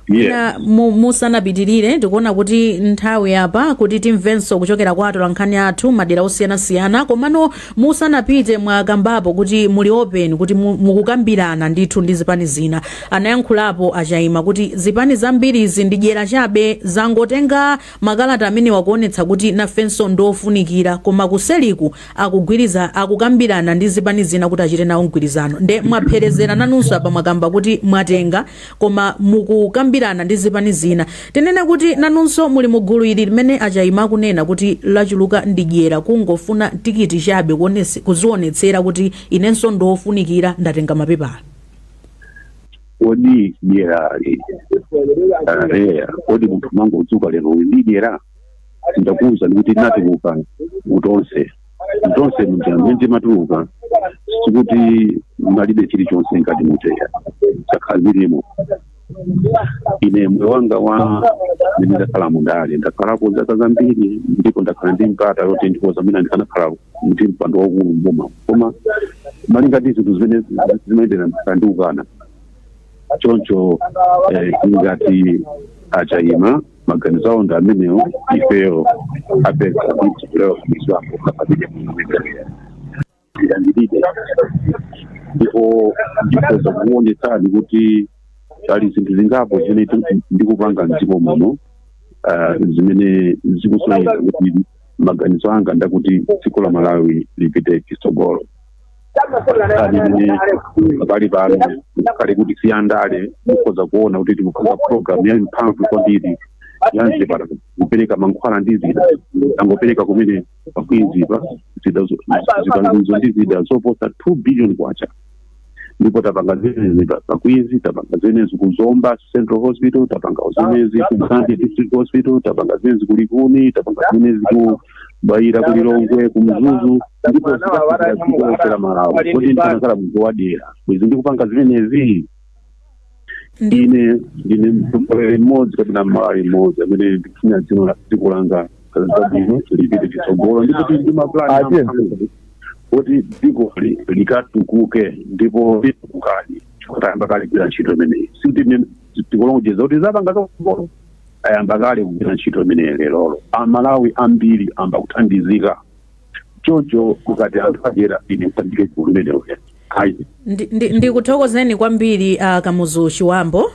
Yeah. Musanapitirire, ndikuona kuti nthawi apa kuti timvenso kuchokera kwa atolankhani athu madera osiyanasiyana. Komano musanapite, mwakambapo kuti muli open, kuti mukukambirana ndithu ndi zipani zina. Anayankhulapo achaima kuti zipani zambirizi ndi dyera chabe, zangotenga makalata amene wakuonetsa kuti nafenso ndofunikira, koma kuseliku akugwiriza, akukambirana ndi zipani zina kuti achite nawo mgwirizano. Nde mwapherezera nanunso apa, mwakamba kuti mwatenga koma mukukambirana ndi zipani zina. Tinene kuti nanunso muli mugulu ili limene achaima akunena kuti lachuluka ndi dyera, kungofuna tikiti chabe, kuzionetsera kuti inenso ndofunikira, ndatenga mapepala? Kodi dyerali leya, kodi munthu mangodzuka lero uli ndi dyera? Ndakuwuza ndikuti natuluka mutonse, mtonse muja mmene timatuluka sikuti malibe chilichonse ngati muteya, zakhala zilimo. Ine moyo wanga wa mene ndakhala mundale, ndakhalapo zaka zambiri, ndipo ndakhala ndi mpata yoti ndikoza mwina ndikanakhala ndi mpando waukulu mboma, koma malinga ndi zinthu zimene zimayendera ndakhala ndikukana. Choncho ngati achayima maganizo awo ndi amenewo, ifeyo apeza mtsogoleri miziwambo kapatike ndilide, ndipo ndikhoza kuonetsani kuti pali zinthu zingapo zimene ndikupanga mdziko muno, zimene zikusonyeza kuti maganizo anga ndakuti dziko la Malawi lipite chitsogolo. Ali imene pali pano, kale kuti siyandale, mukhoza kuona kuti tikupanga program ya mphamvu kwambiri ya mzipatala, kupereka mankhwala ndi zida. Angopereka kumene pakwinzipa zida zipangizo ndi zida zoposa 2 billion kwacha, ndipo tapanga zimenezi pakwizi, tapanga zimenezi ku Zomba Central Hospital, tapanga zimenezi ku Nsanje District Hospital, tapanga zimenezi ku Likuni, tapanga zimenezi ku Bayira, ku Lilongwe, ku Mzuzu, ndipo zikafikira dziko lonse la Malawi. Kodi ndikanakhala munthu wadera bwezi ndikupanga zimenezi? Ine ndine mtsogoleri mmodzi kapena Mmalawi mmodzi amene ndikufuna dziko langa zabwino, lipite chitsogolo, ndipo tili ndi maplani amphamvu. Kuti dziko likatukuke ndipo litukukadi, chifukwa kale kugwira ntchito imeneyi. Sikuti tikulonjeza kuti zapanga zakutsogolo, ayamba kale kugwira ntchito imeneyi lerolo. Amalawi ambiri amba kuthandizika. Choncho kukati anthu adyera, ine mtandike gulu limenelo ayi. Ndikuthokozeni kwambiri, Kamuzu Chiwambo.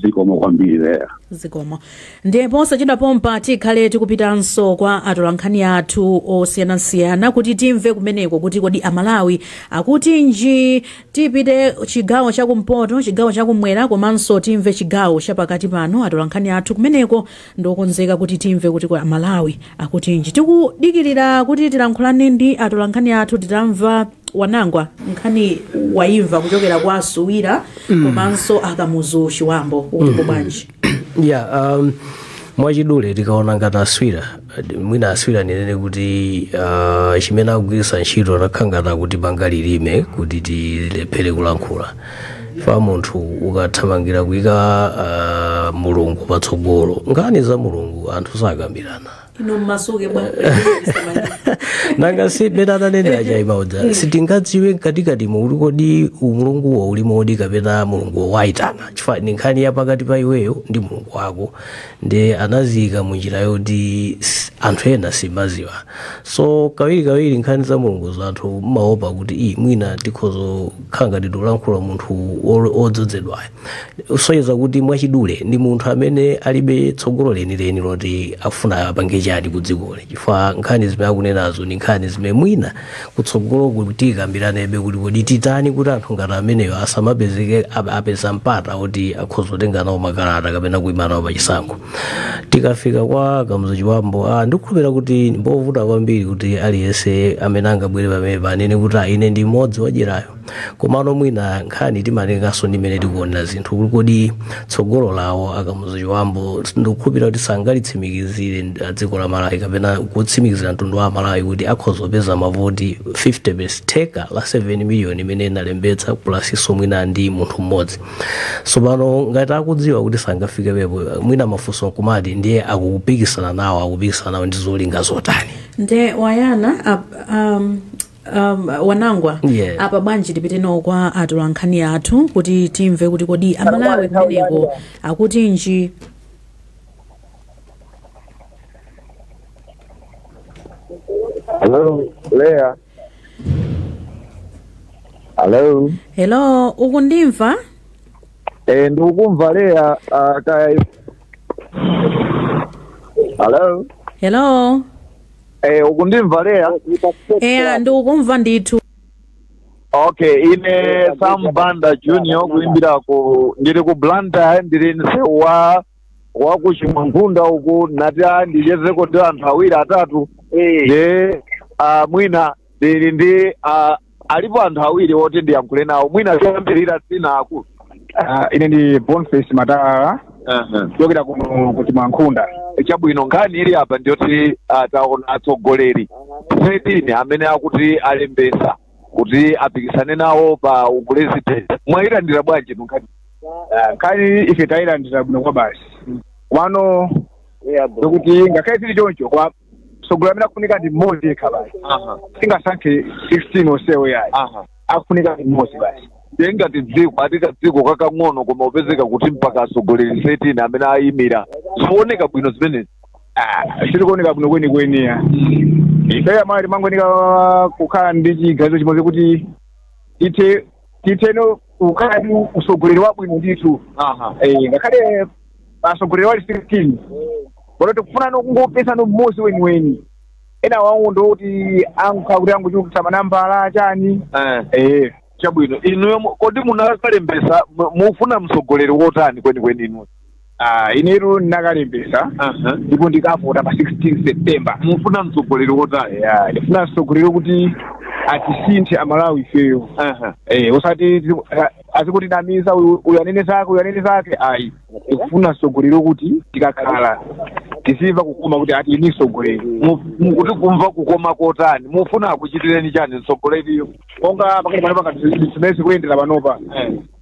Zikomo kwambiri leya. Zikomo. Ndiye posachedwa pompa tikhale tikupitanso kwa atolankhani athu osiyanasiyana kuti timve kumeneko kuti kodi Amalawi akuti nji. Tipite chigawo chakumpoto, chigawo chakumwera, komanso timve chigawo chapakati pano. Atolankhani athu kumeneko ndiokonzeka kuti timve kuti kwa Amalawi akuti nji. Tikudikirira kuti tilankhulane ndi atolankhani athu titamva Wanangwa nkhani waimva kuchokera kwa Asuwira komanso Akamuzu Chiwambo, kuti bwanji? Yeah, mwachidule tikaona ngati Aswira, mwina Aswira ninene kuti chimene akugwiritsa ntchito takhala ngati kuti banga lilime kuti tilephere kulankhula. Fa munthu ukathamangira kuyika Mulungu patsogolo, nkhani za Mulungu anthu sakambirana. Ino mmasuke bwa. Nanga si mene adanene achayimaudza, sitingadziwe mkatikati kuti kodi umulunguwo ulimodi kapena Mulunguwo wayitana, chifukwa ni nkhani ya pakati pa iweyo ndi Mulungu wako, ndi anaziyika munjira yoti anthu ena simaziwa. So kawirikawiri nkhani za Mulungu za anthu mmaopa kuti i mwina tikhoza kukhala ngati tikulankhula munthu odzozedwayo. Usonyeza kuti mwachidule ndi munthu amene alibe tsogolo lenileni loti afuna apange chani ku dzikoli, chifukwa nkhani zimene akunenazo ni nkhani zimene mwina kutsogolo kuti tikambiranebe kuti kodi titani kuti anthu ngati ameneyo asamapezeke apeza mpata kuti akhoza kutenga nawo makalata kapena kuima nawo pachisankho. Tikafika kwa Kamuzu Chiwambo, ndikukhulupirira kuti mbovuta kwambiri kuti aliyense amene angabwere pamene panene kuti ine ndi mmodzi wadyerayo. Komano mwina nkhani timatenganso ndi mmene tikuonera zinthu, kuti kodi tsogolo lawo Akamuzu Chiwambo, ndikukhulupirira kuti sangalitsimikizire dziko la Malawi kapena kutsimikizira mtundu wa Malawi kuti akhoza kupeza mavoti 50 theka la 7 million imene inalembetsa plus iso mwina ndi munthu mmodzi. So pano ngati akudziwa kuti sangafike pepo, mwina mafunso nkumati ndiye akupikisana nawo, akupikisana nawo ndi zolinga zotani? Nde wayana Wanangwa, apa bwanji tipiteno kwa atolankhani athu kuti timve kuti kodi Amalawi kumeneko akuti nji? Hello, Leah. Hello. Hello, ukundimva? Eh, ndikukumva Leah, kaya. Hello. Hello. Eh, ukundimva Leah? Eya, ndikukumva ndithu. Okay, ine Sam Banda Junior kuimbira ku ndiri ku Blantyre, ndiri msewu wa ku Chimwankhunda uku. Nati ndichezeko ndi anthu awiri atatu. Ndi mwina ndili ndi alipo anthu awiri oti ndiyankhule nawo, mwina choyambirira sina akulu. Ine ndi Boniface Matalala kuchokera kuno ku Chimwankhunda. Chabwino, nkhani ili apa ndiyoti taona atsogoleri 13 amene akuti alembesa kuti apikisane nawo pa upresident. Mwayilandira bwanji nkhani? Nkhani ife tayilandira bwino kwa basi. Komano ndikuti ngakhale zili choncho, kwa mtsogoleri amene akufunika ndi mmodzi yekha basi. Singasankhe 16 onsewo yayi. Akufunika ndi mmodzi basi. Ndiye ngati dziko atika dziko kakang'ono, koma upezeka kuti mpaka atsogoleri 13 amene ayimira, zikuoneka bwino zimenezi? Sizikuoneka bwino kwenikweni ya. Ife amali mangonika kukhala ndi chiganizo chimodzi kuti titheno kukhala ndi usogoleri wabwino ndithu. Ngakhale atsogoleri wali 16, koma tikufuna kungopesa mmodzi weniweni. Ena wawo ndoti ankha kuti angochulukitsa manambala chani. Chabwino, inuyo kodi munakalembesa, mufuna mtsogoleri wotani kwenikweni inuyo? Inetu ndinakalembesa ndipo ndikavota pa 16 September. Mufuna mtsogoleri wotani? Yeah, ndifuna mtsogoleri kuti atisinthe Amalawi ifeyo. Osati azikutinamiza, uyu anene zake, uyu anene zake, ayi. Ndikufuna mtsogoleri kuti tikakhala tizimva kukoma kuti ati ini mtsogoleri. Mukuti kumva kukoma kotani? Mufuna akuchitireni chani mtsogoleriyo? Monga pakati panopa ngati zimene zikuyendera panopa,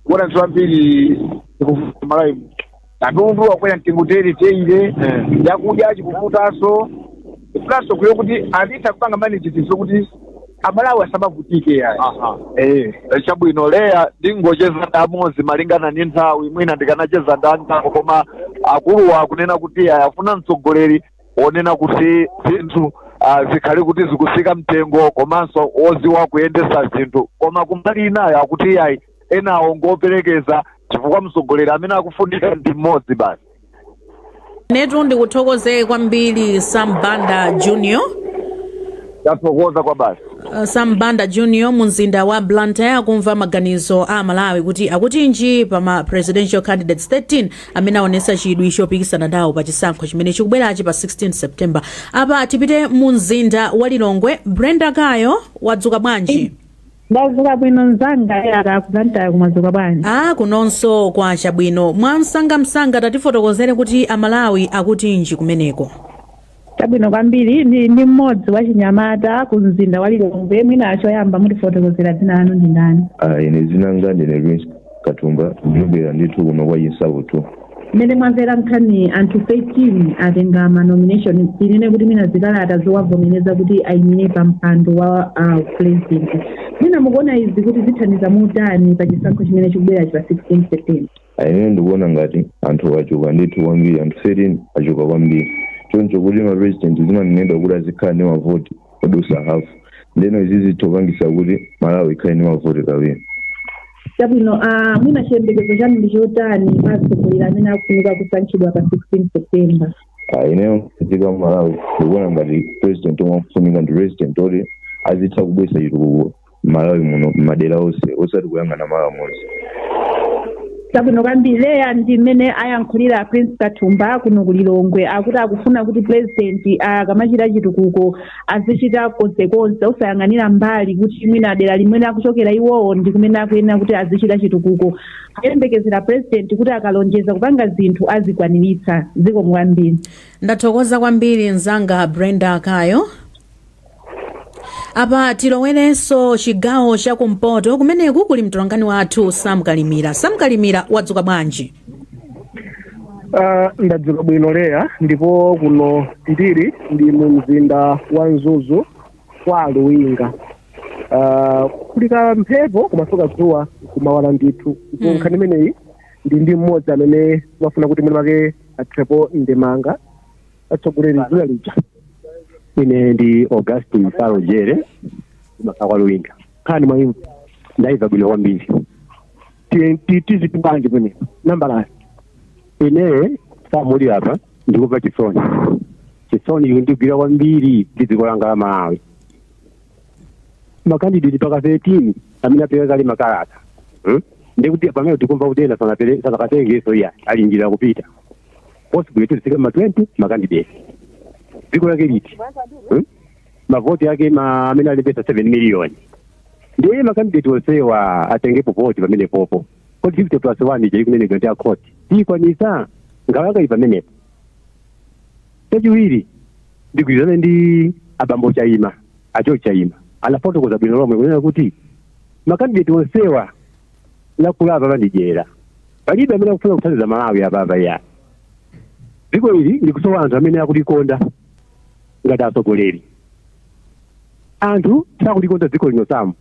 kuona nthu ambiri zikuvuta Malawi, katundu wakwera mtengo tere teire, yakudya chikuvutanso. Tikufuna mtsogoleri kuti azitha kupanga manage zinthu kuti Amalawi asamavutike yayi. Aha. Chabwino Leya, ndingocheza ndi amodzi malingana ndi nthawi. Mwina ndikanacheza ndi anzako, koma akuluwa akunena kuti ayafuna mtsogoleri onena kuti zinthu zikhale kuti zikusika mtengo, komanso oziwa kuyendesa zinthu. Koma kumbali inayo akuti yayi, enawo ngoperekeza, chifukwa mtsogoleri amene akufunika ndi mmodzi basi. Netu ndikuthokoze kwambiri, Sam Banda Junior. Tathokoza kwa basi. Sam Banda Junior mu mzinda wa Blantyre, kumva maganizo a Malawi kuti akutinji pa ma presidential candidates 13 amene aonesa chidwi chopikisana nawo pa chisankho chimene chikubwerachi pa 16 September. Apa tipite mu mzinda wa Lilongwe. Brenda Kayo, wadzuka bwanji? Ndadzuka bwino mzanga, yaka ku Blantyre kumadzuka bwanji? Ah, kunonso kwa chabwino. Mwamsangamsanga tatifotokozere kuti Amalawi akutinji kumeneko. Chabwino kwambiri. Ndi mmodzi wa chinyamata ku mzinda wa Lilongwe. Mwina choyamba mutifotokozera dzina lanu ndi ndani? Ah, ine dzina langa ndine Prince Katumba, ndinobwera ndithu kuno kwa Chinsapo. Mmene mwamvera nkhani, anthu 13 atenga ma nomination, tinene kuti mwina zikalata zowavomereza kuti ayimire pa mpando wa president. Mwina mukuona izi kuti zithandiza motani pa chisankho chimene chikubwerachi pa 16 September? Ine ndikuona ngati anthu achuka ndithu kwambiri. Anthu 13 achuka kwambiri, choncho kuti ma president zimanenedwa kuti azikhala ndi mavoti odusa hafu, ndeno izi zithopangisa kuti Malawi ikhale ndi mavoti kawiri. Chabwino. Mwina chiyembekezo chanu ndi chotani pa atsogoleri amene akufunika kusankhidwa pa 16 September? Ah, ineyo dziko la Malawi ndikuona ngati president omwe akufunika ndi president oti azitha kubwesa chitukuko Malawi muno madera onse, osati kuyang'ana malo amodzi. Chabwino kwambiri Leya. Ndi mmene ayankhulira Prince Kathumba kuno ku Lilongwe, akuti akufuna kuti president akamachita chitukuko azichita konsekonse, osayang'anira mbali kuti mwina dera limene akuchokera iwowo ndi kumene akuyenera kuti azichita chitukuko. Ayembekezera president kuti akalonjeza kupanga zinthu azikwaniritsa. Zikomo kwambiri. Ndathokoza kwambiri mzanga Brenda Kayo. Apa tilowerenso chigawo chakumpoto. Kumeneku kuli mtolankhani wathu Sam Kalimira. Sam Kalimira, wadzuka bwanji? Ndadzuka bwino Leya, ndipo kuno ndili ndi mu mzinda wa Mzuzu kwa Luwinga. Kuli ka mphepo komanso kadzuwa kumawala ndithu, ndipo nkhani imeneyi ndi mmodzi amene wafuna kuti mwini wake athirepo ndemanga. Atsogoleri, dzina lija? Ine ndi Augustin Saro Jere, ndimakhala kwa Luwinga. Nkhani mwayimva? Ndayimva bwino kwambiri. Tiziti bwanji pamenepo nambalayo? Ine samuli apa ndikumva chisoni. Chisoni ikundigwira kwambiri ndi dziko langa la Malawi. Ma candidate mpaka 13 amene apereka kale makalata, Ndikuti pamene tikumva kuti ena sanakatengeso, iya, ali njira kupita, possibly tizifika ma 20 ma candidate. Dziko lake liti, Mavoti ake ma amene alipesa 7 million, ndiye ma candidate onsewa atengepo voti pamene popo, kodi 50 plus 1 ija ikunenedwa ndi akhoti tiyikwanisa? Nkhalaka ili pamenepo. Chachiwiri, ndigwirizane ndi abambo Chaima, acho Chaima anafotokoza bwino lomwe kunena kuti ma candidate onsewa lakulapa pandidyera, palibe amene akufuna kuthandiza Malawi apapa ya. Dziko ili likusowa anthu amene akulikonda ngati atsogoleri. Anthu sakulikonda dziko lino. Samu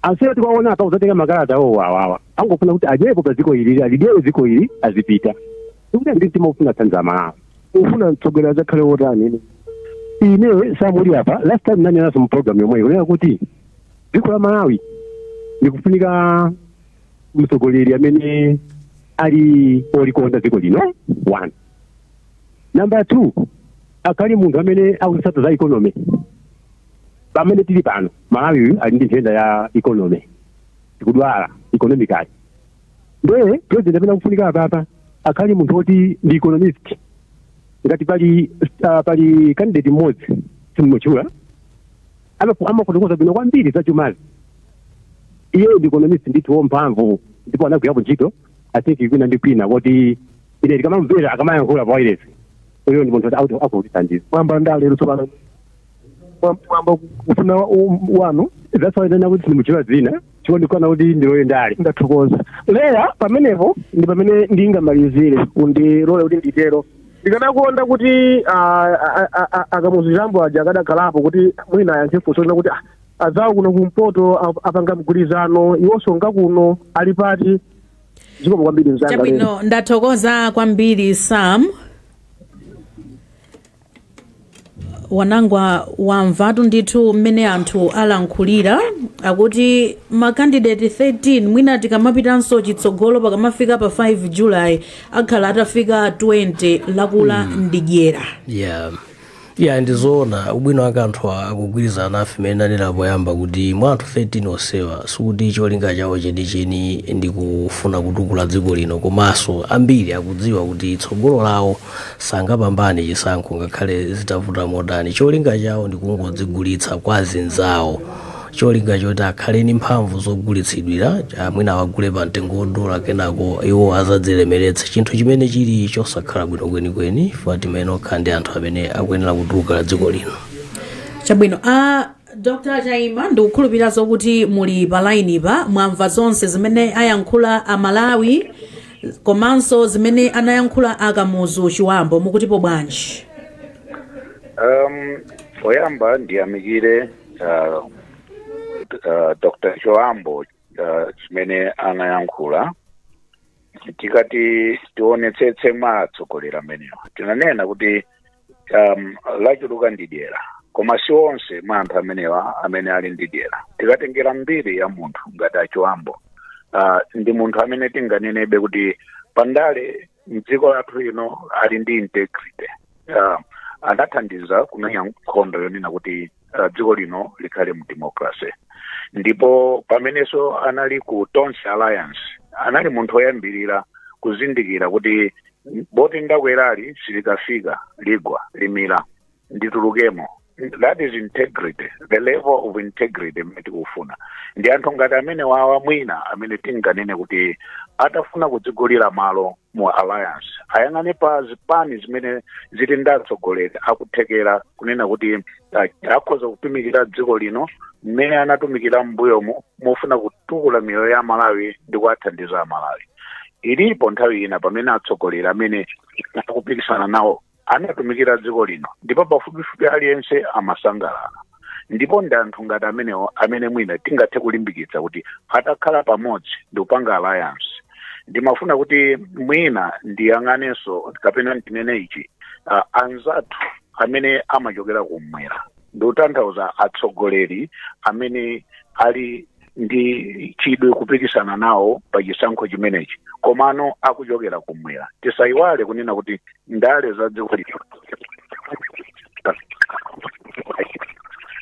ansewa tikaona apa kuzatenga makalata awo awawa, angofuna kuti adyepo pa dziko ili, alidyere dziko ili, azipita. Ndikuti ndi mtima ufuna kuthandiza Malawi. Ufuna mtsogoleri adzakhale wotani? Ine samuli apa last time nanyenaso mu program yomweyo kunena kuti dziko la Malawi likufunika mtsogoleri amene ali olikonda dziko lino, one. Number two, akhale munthu amene akutsata za economy. Pamene tili pano, Malawi uyu ali ndi nthenda ya economy, tikudwala economically. Ndiye president amene akufunika apapa akhale munthu woti ndi economist. Ngati pali candidate mmodzi simutchula, amafotokoza bwino kwambiri za chumazi. Iye ndi economist ndithu womphamvu, ndipo anagwirapo ntchito, I think, kwina ndi kwina, kuti ine ndikamamvera akamayankhula pa wireless, uyo ndi munthu kuti akutithandiza. Mwamba ndalero tsopano mwamba kufuna wanu. That's why ndana kuti sindimuchula dzina, chifukwa ndikuona kuti ndiloye ndale. Ndathokoza Leya. Pamenepo ndi pamene ndingamalizire, undilole kuti nditero. Ndikanakonda kuti a Kamuzu Chibambo aja akadakhalapo kuti mwina ayankhe funso lina kuti adzawo kuno kumpoto apanga mgwirizano, iwonso ngakuno ali pati? Zikomo kwambiri, mzanga. Chabwino, ndathokoza kwambiri, Sam Wanangwa. Wamvatu ndithu mmene anthu alankhulira, akuti ma candidate 13, mwina tikamapitanso chitsogolo pakamafika pa 5 July akhala atafika 20. Lakula ndidyera. Yeah, ndizoona. Ubwino wake anthu akugwirizana nafe mmene ndanena poyamba kuti mwa anthu 13 onsewa, sikuti cholinga chawo chenicheni ndi kufuna kutukula dziko lino, komanso ambiri akudziwa kuti tsogolo lawo sangapambane chisankho ngakhale zitavuta motani. Cholinga chawo ndi kungodzigulitsa kwa azinzawo, cholinga choti akhale ndi mphamvu zogulitsidwira, mwina awagule pa mtengo wodula, kenako iwo azadzilemeretse, chinthu chimene chili chosakhala bwino kwenikweni, chifukwa timene okhala ndi anthu amene akuyenera kutukula dziko lino. Chabwino, a Dr Chaima, ndikukhulupirira zokuti muli pa line pa, mwamva zonse zimene ayankhula Amalawi komanso zimene anayankhula a Kamuzu Chibambo. Mukutipo bwanji? Poyamba ndiyamikire Dr Chibambo chimene anayankhula. Tikati tionetsetse mwa atsogoleri amenewa, tinanena kuti lachuluka ndi dyera, koma si onse mwa anthu amenewa amene ali ndi dyera. Tikatengera mbiri ya munthu ngati aChibambo, ndi munthu amene tinganenebe kuti pandale mdziko lathu lino ali ndi integrity. Anathandiza kumenya nkhondo yonena kuti dziko lino likhale mu democracy, ndipo pamenenso anali ku Tonse Alliance anali munthu woyambirira kuzindikira kuti boti ndakwerali silikafika, ligwa, limira, nditulukemo. That is integrity, the level of integrity imene tikufuna. Ndi anthu ngati amene wawa mwina amene tinganene kuti atafuna kudzigulira malo mu alliance, ayang'ane pa zipani zimene zili ndi atsogoleri akuthekera kunena kuti akhoza kutumikira dziko lino mmene anatumikira m'mbuyomu mofuna kutukula miyoyo ya Malawi ndi kuwathandiza Amalawi. Ilipo nthawi ina pamene atsogoleri amene akupikisana nawo anatumikira dziko lino ndipo pafupifupi aliyense amasangalala, ndipo ndi anthu ngati amenewo amene mwina tingathe kulimbikitsa kuti atakhala pamodzi ndi kupanga alliance. Ndimafuna kuti mwina ndiyang'anenso kapena ndinene ichi, anzathu amene amachokera kumwera, ndikutanthauza atsogoleri amene ali ndi chidwi kupikisana nawo pa chisankho chimenechi komano akuchokera kumwera, tisayiwale kunena kuti ndale za dziko lino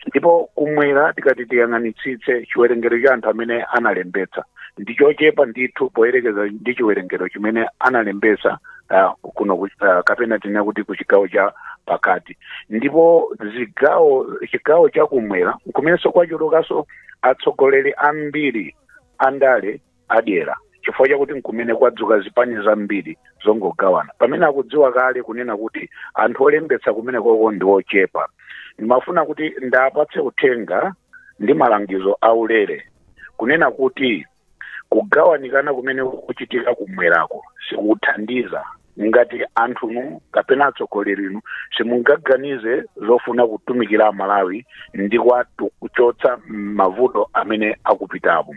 ndipo kumwera, tikati tiyang'anitsitse chiwerengero cha anthu amene analembetsa ndi chochepa ndithu poyerekeza ndi chiwerengero chimene analembetsa kuno kapena tinena kuti ku chigawo cha pakati. Ndipo zigawo, chigawo cha kumwera kumenenso kwachulukanso atsogoleri ambiri andale adyera, chifukwa chakuti nkumene kwadzuka zipani zambiri zongogawana, pamene akudziwa kale kunena kuti anthu olembetsa kumene koko ndi ochepa. Ndimafuna kuti ndapatse uthenga ndi malangizo aulere kunena kuti kugawanikana kumene kuchitika kumwerako sikuthandiza ngati anthunu kapena atsogolerinu simungaganize zofuna kutumikira Amalawi ndi kuchotsa mavuto amene akupitapo.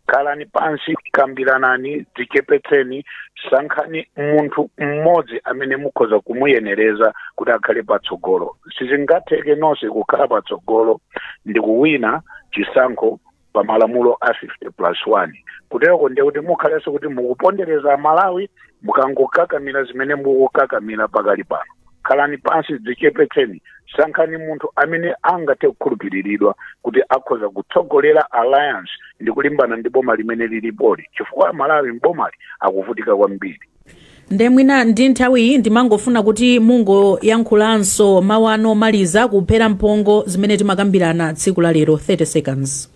Khalani pansi, kambiranani, dzichepetseni, sankhani munthu mmodzi amene mukhoza kumuyenereza kuti akhale patsogolo. Sizingatheke nonse kukhala patsogolo ndi kuwina chisankho pa malamulo a 50 plus 1. Kuteroko ndiye kuti mukhalenso kuti mukupondereza Amalawi mukangokakamira zimene mukukakamira pakali pano. Khalani pansi, dzichepetseni, sankhani munthu amene angathe kukhulupiriridwa kuti akhoza kutsogolera alliance ndi kulimbana ndi boma limene lilipoli, chifukwa Amalawi mbomali akuvutika kwambiri. Nde mwina ndi nthawiyi ndimangofuna kuti mungoyankhulanso mawu anu omaliza kuphera mphongo zimene timakambirana tsiku la lero, 30 seconds.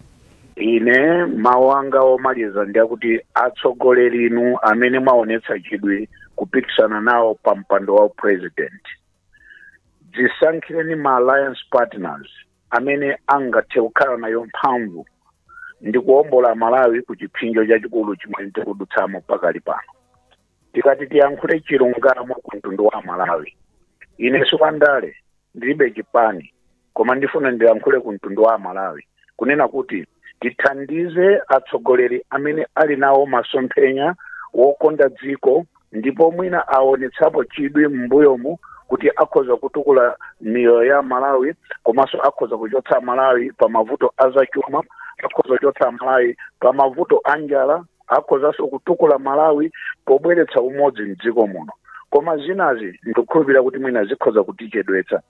Ine mawu anga omaliza ndi akuti atsogoleri inu amene mwaonetsa chidwi kupikisana nawo pa mpando wa president, dzisankhireni ma alliance partners amene angathe kukhala nayo mphamvu ndi kuwombola Malawi ku chipsinjo chachikulu chimene tikudutsamo pakali pano. Tikati tiyankhule chilungamo ku mtundu wa Malawi, ine sukandale, ndilibe chipani, koma ndifuna ndiyankhule ku mtundu wa Malawi kunena kuti tithandize atsogoleri amene ali nawo masomphenya wokonda dziko, ndipo mwina aonetsapo chidwi m'mbuyomu kuti akhoza kutukula miyoyo ya Malawi, komanso akhoza kuchotsa Malawi pa mavuto azachuma, akhoza kuchotsa Malawi pa mavuto a njala, akhozanso kutukula Malawi pobweretsa umodzi mdziko muno. Koma zinazi ndikukhulupirira kuti mwina zikhoza kutichedwetsa.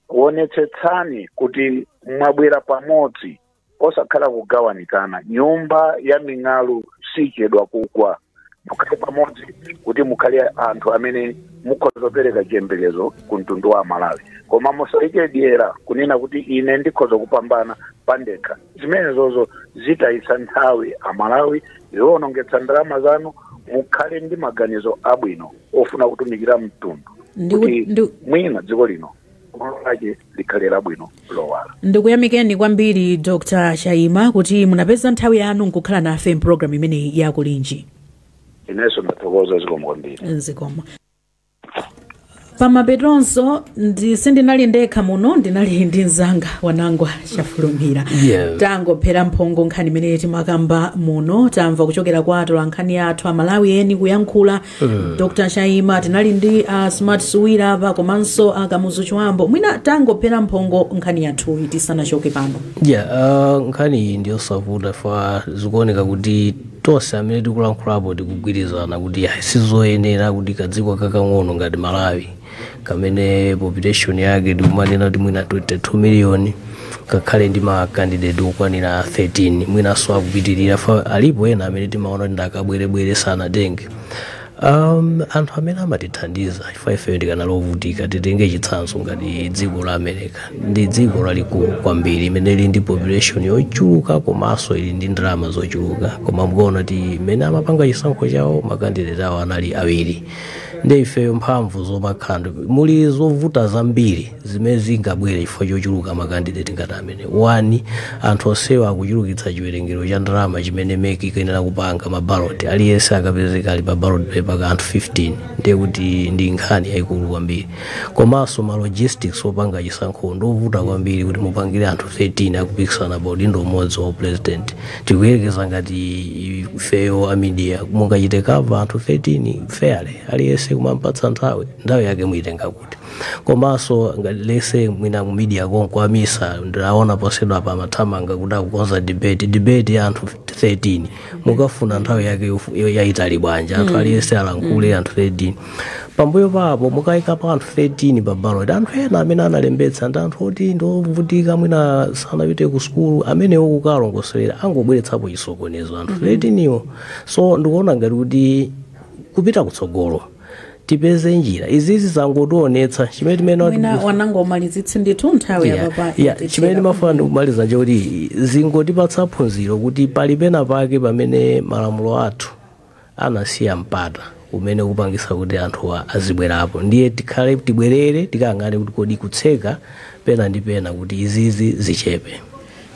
Kuonetsetsani kuti mwabwera pamodzi, osakhala kugawanikana. Nyumba ya ming'alu sichedwa kugwa. Mukhale pamodzi kuti mukhale anthu amene mukhoza kupereka chiyembekezo ku mtundu wa Malawi, koma musayike dyera kunena kuti ine ndikhoza kupambana pandekha. Zimenezozo zitayitsa nthawi Amalawi, ziwonongetsa ndalama zanu. Mukhale ndi maganizo abwino ofuna kutumikira mtundu kuti mwina dziko lino lake likhale labwino, lowala. Ndikuyamikeni kwambiri, Dr Chaima, kuti munapeza nthawi yanu nkukhala nafe mpulogalamu imeneyi yakulinji. Inenso ndathokoza, zikomo kwambiri. Zikomo. Pamapetonso sindinali ndekha muno, ndinali ndi mzanga Wanangwa Chafulumira. Tangophera mphongo nkhani imene timakamba muno. Tamva kuchokera kwa atola nkhani athu, Amalawi eni kuyankhula, Dr Chaima, tinali ndi Smart Suwira apa, komanso Kamuzu Chiwambo. Mwina tangophera mphongo nkhani yathuyi tisanachoke pano. Yeah, nkhani iyi ndiyosavuta fa zikuoneka kuti tonse amene tikulankhulapo tikugwirizana kuti ayi, sizoyenera kuti kadziko kakang'ono ngati Malawi, kamene population yake tikumanena kuti mwina 22 million, kakhale ndi ma candidate okwanira 13, mwinanso akupitirira fa alipo ena amene timaona kuti ndakabwerebwere sanatenge. Anthu amene amatithandiza chifukwa ifeyo tikanalovutika. Titenge chitsanzo ngati dziko la America, ndi dziko lalikulu kwambiri limene lili ndi population yochuluka komanso ili ndi ndalama zochuluka, koma mukuona kuti mmene amapanga chisankho chawo, ma candidate awo anali awiri. Ndi ifeyo mphamvu zomakhala muli zovuta zambiri zimene zingabwere chifukwa chochuluka ma candidate ngati amene. One, anthu onsewa akuchulukitsa chiwerengero cha ndalama chimene MEC ikuyenera kupanga ma ballot. Aliyense akapezeka ali pa ballot paper ka anthu 15, ndiye kuti ndi nkhani yayikulu kwambiri. Komanso ma logistics opanga chisankho ndovuta kwambiri kuti mupangire anthu 13 akupikisana pa udindo umodzi wa president. Tikuyerekeza ngati ifeyo a media, mungachite cover anthu 13 fairly, aliyense kumampatsa nthawi yake, muyitenga kuti? Komanso ngati lese mwina mu media konko amisa, ndaona posedwa pa mathamanga kuti akukonza debate ya anthu 13, mukafuna nthawi yake yayitali bwanji anthu aliyense alankhule, anthu 13? Pambuyo papo mukayikapo anthu 13 pa ballot, anthu ena amene analembetsa ndi anthu oti ndovutika, mwina sanapite ku sukulu, amenewo kukalongosolera angobweretsapo chisokonezo anthu 13 iwo. So ndikuona ngati kuti kupita kutsogolo tipeze njira. Izizi zangotionetsa chimene timene Mwina wanangomalizitsi ndithu, nthawi yapapa. Yeah, chimene ndimafuna ndikumaliza chakuti zingotipatsa phunziro kuti pali pena pake pamene malamulo athu anasiya mpata umene kupangisa kuti anthu azibwerapo. Ndiye tikhale tibwerere tikayang'ane kuti kodi kutseka pena ndi pena kuti izizi zichepe.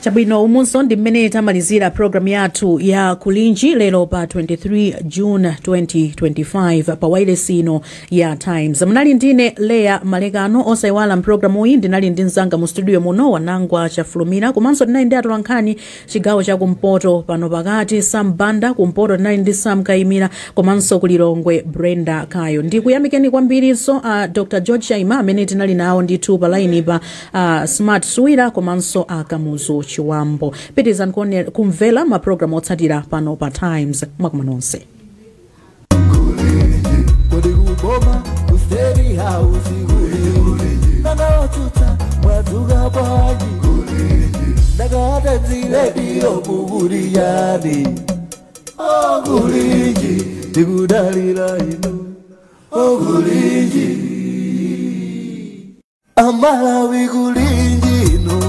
Chabwino, umunso ndi mmene tamalizira programu yathu ya Kulinji lero pa 23 June 2025 pa wailesi ino ya Times. Munali ndine Leya Malekano. Osayiwala, mpulogalamu iyi ndinali ndi mzanga mu studio muno Wanangwa Chafulumira, komanso tinali ndi atolankhani chigawo chakumpoto pano pakati Sam Banda, kumpoto tinali ndi Sam Kayimira, komanso kulilongwe Brenda Kayo. Ndikuyamikeni kwambirinso Dr George Chaima, amene tinali nawo ndithu pa laini pa Smart Suwira, komanso Kamuzu Chiwambo. Pitirizani kumvera mapulogalamu otsatira pano pa Times. Mwakoma nonse. Kodi kuboma ku State House kulinji? Nanga mwadzuka bwanji? Ndakata dzilediyo mukuliyani? Okulinji, tikudalira inu. Okulinji, Amalawi, kulinji inu,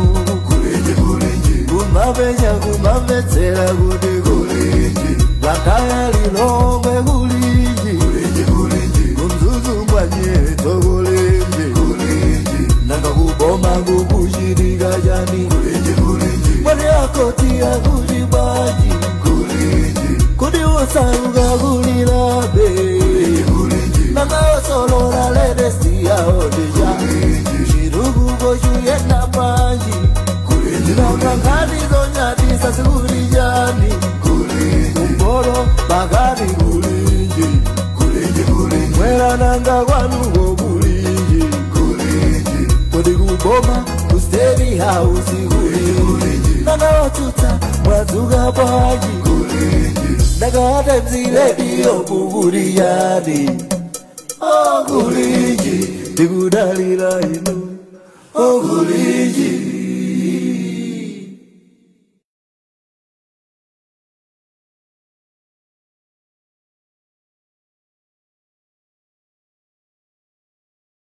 kulinji, kulinji, kumapenya kumamvetsera kuti kulinji, Blantyre, Lilongwe kulinji, kulinji, kulinji, kumzuzu mwanyeto kulinji, kulinji, nanga kuboma kukuchitika chani? Kulinji, kulinji, mwati akoti akuti bwanji? Kulinji, kuti osauka kulilabe? Kulinji. Nanga osolola latest yawo ndija. Chitukuko chuyenda bwanji? Nanga nkhani zonyadisa zikulijani? Kumporo pakati kulinji? Mwera nanga kwanuko kulinji? Kodi kuboma ku State House kulinji? Nanga otsutsa mwadzuka bwanji? Nanga Times Radio kukuliyani? Oh, kulinji, tikudalira inu. Oh, kulinji.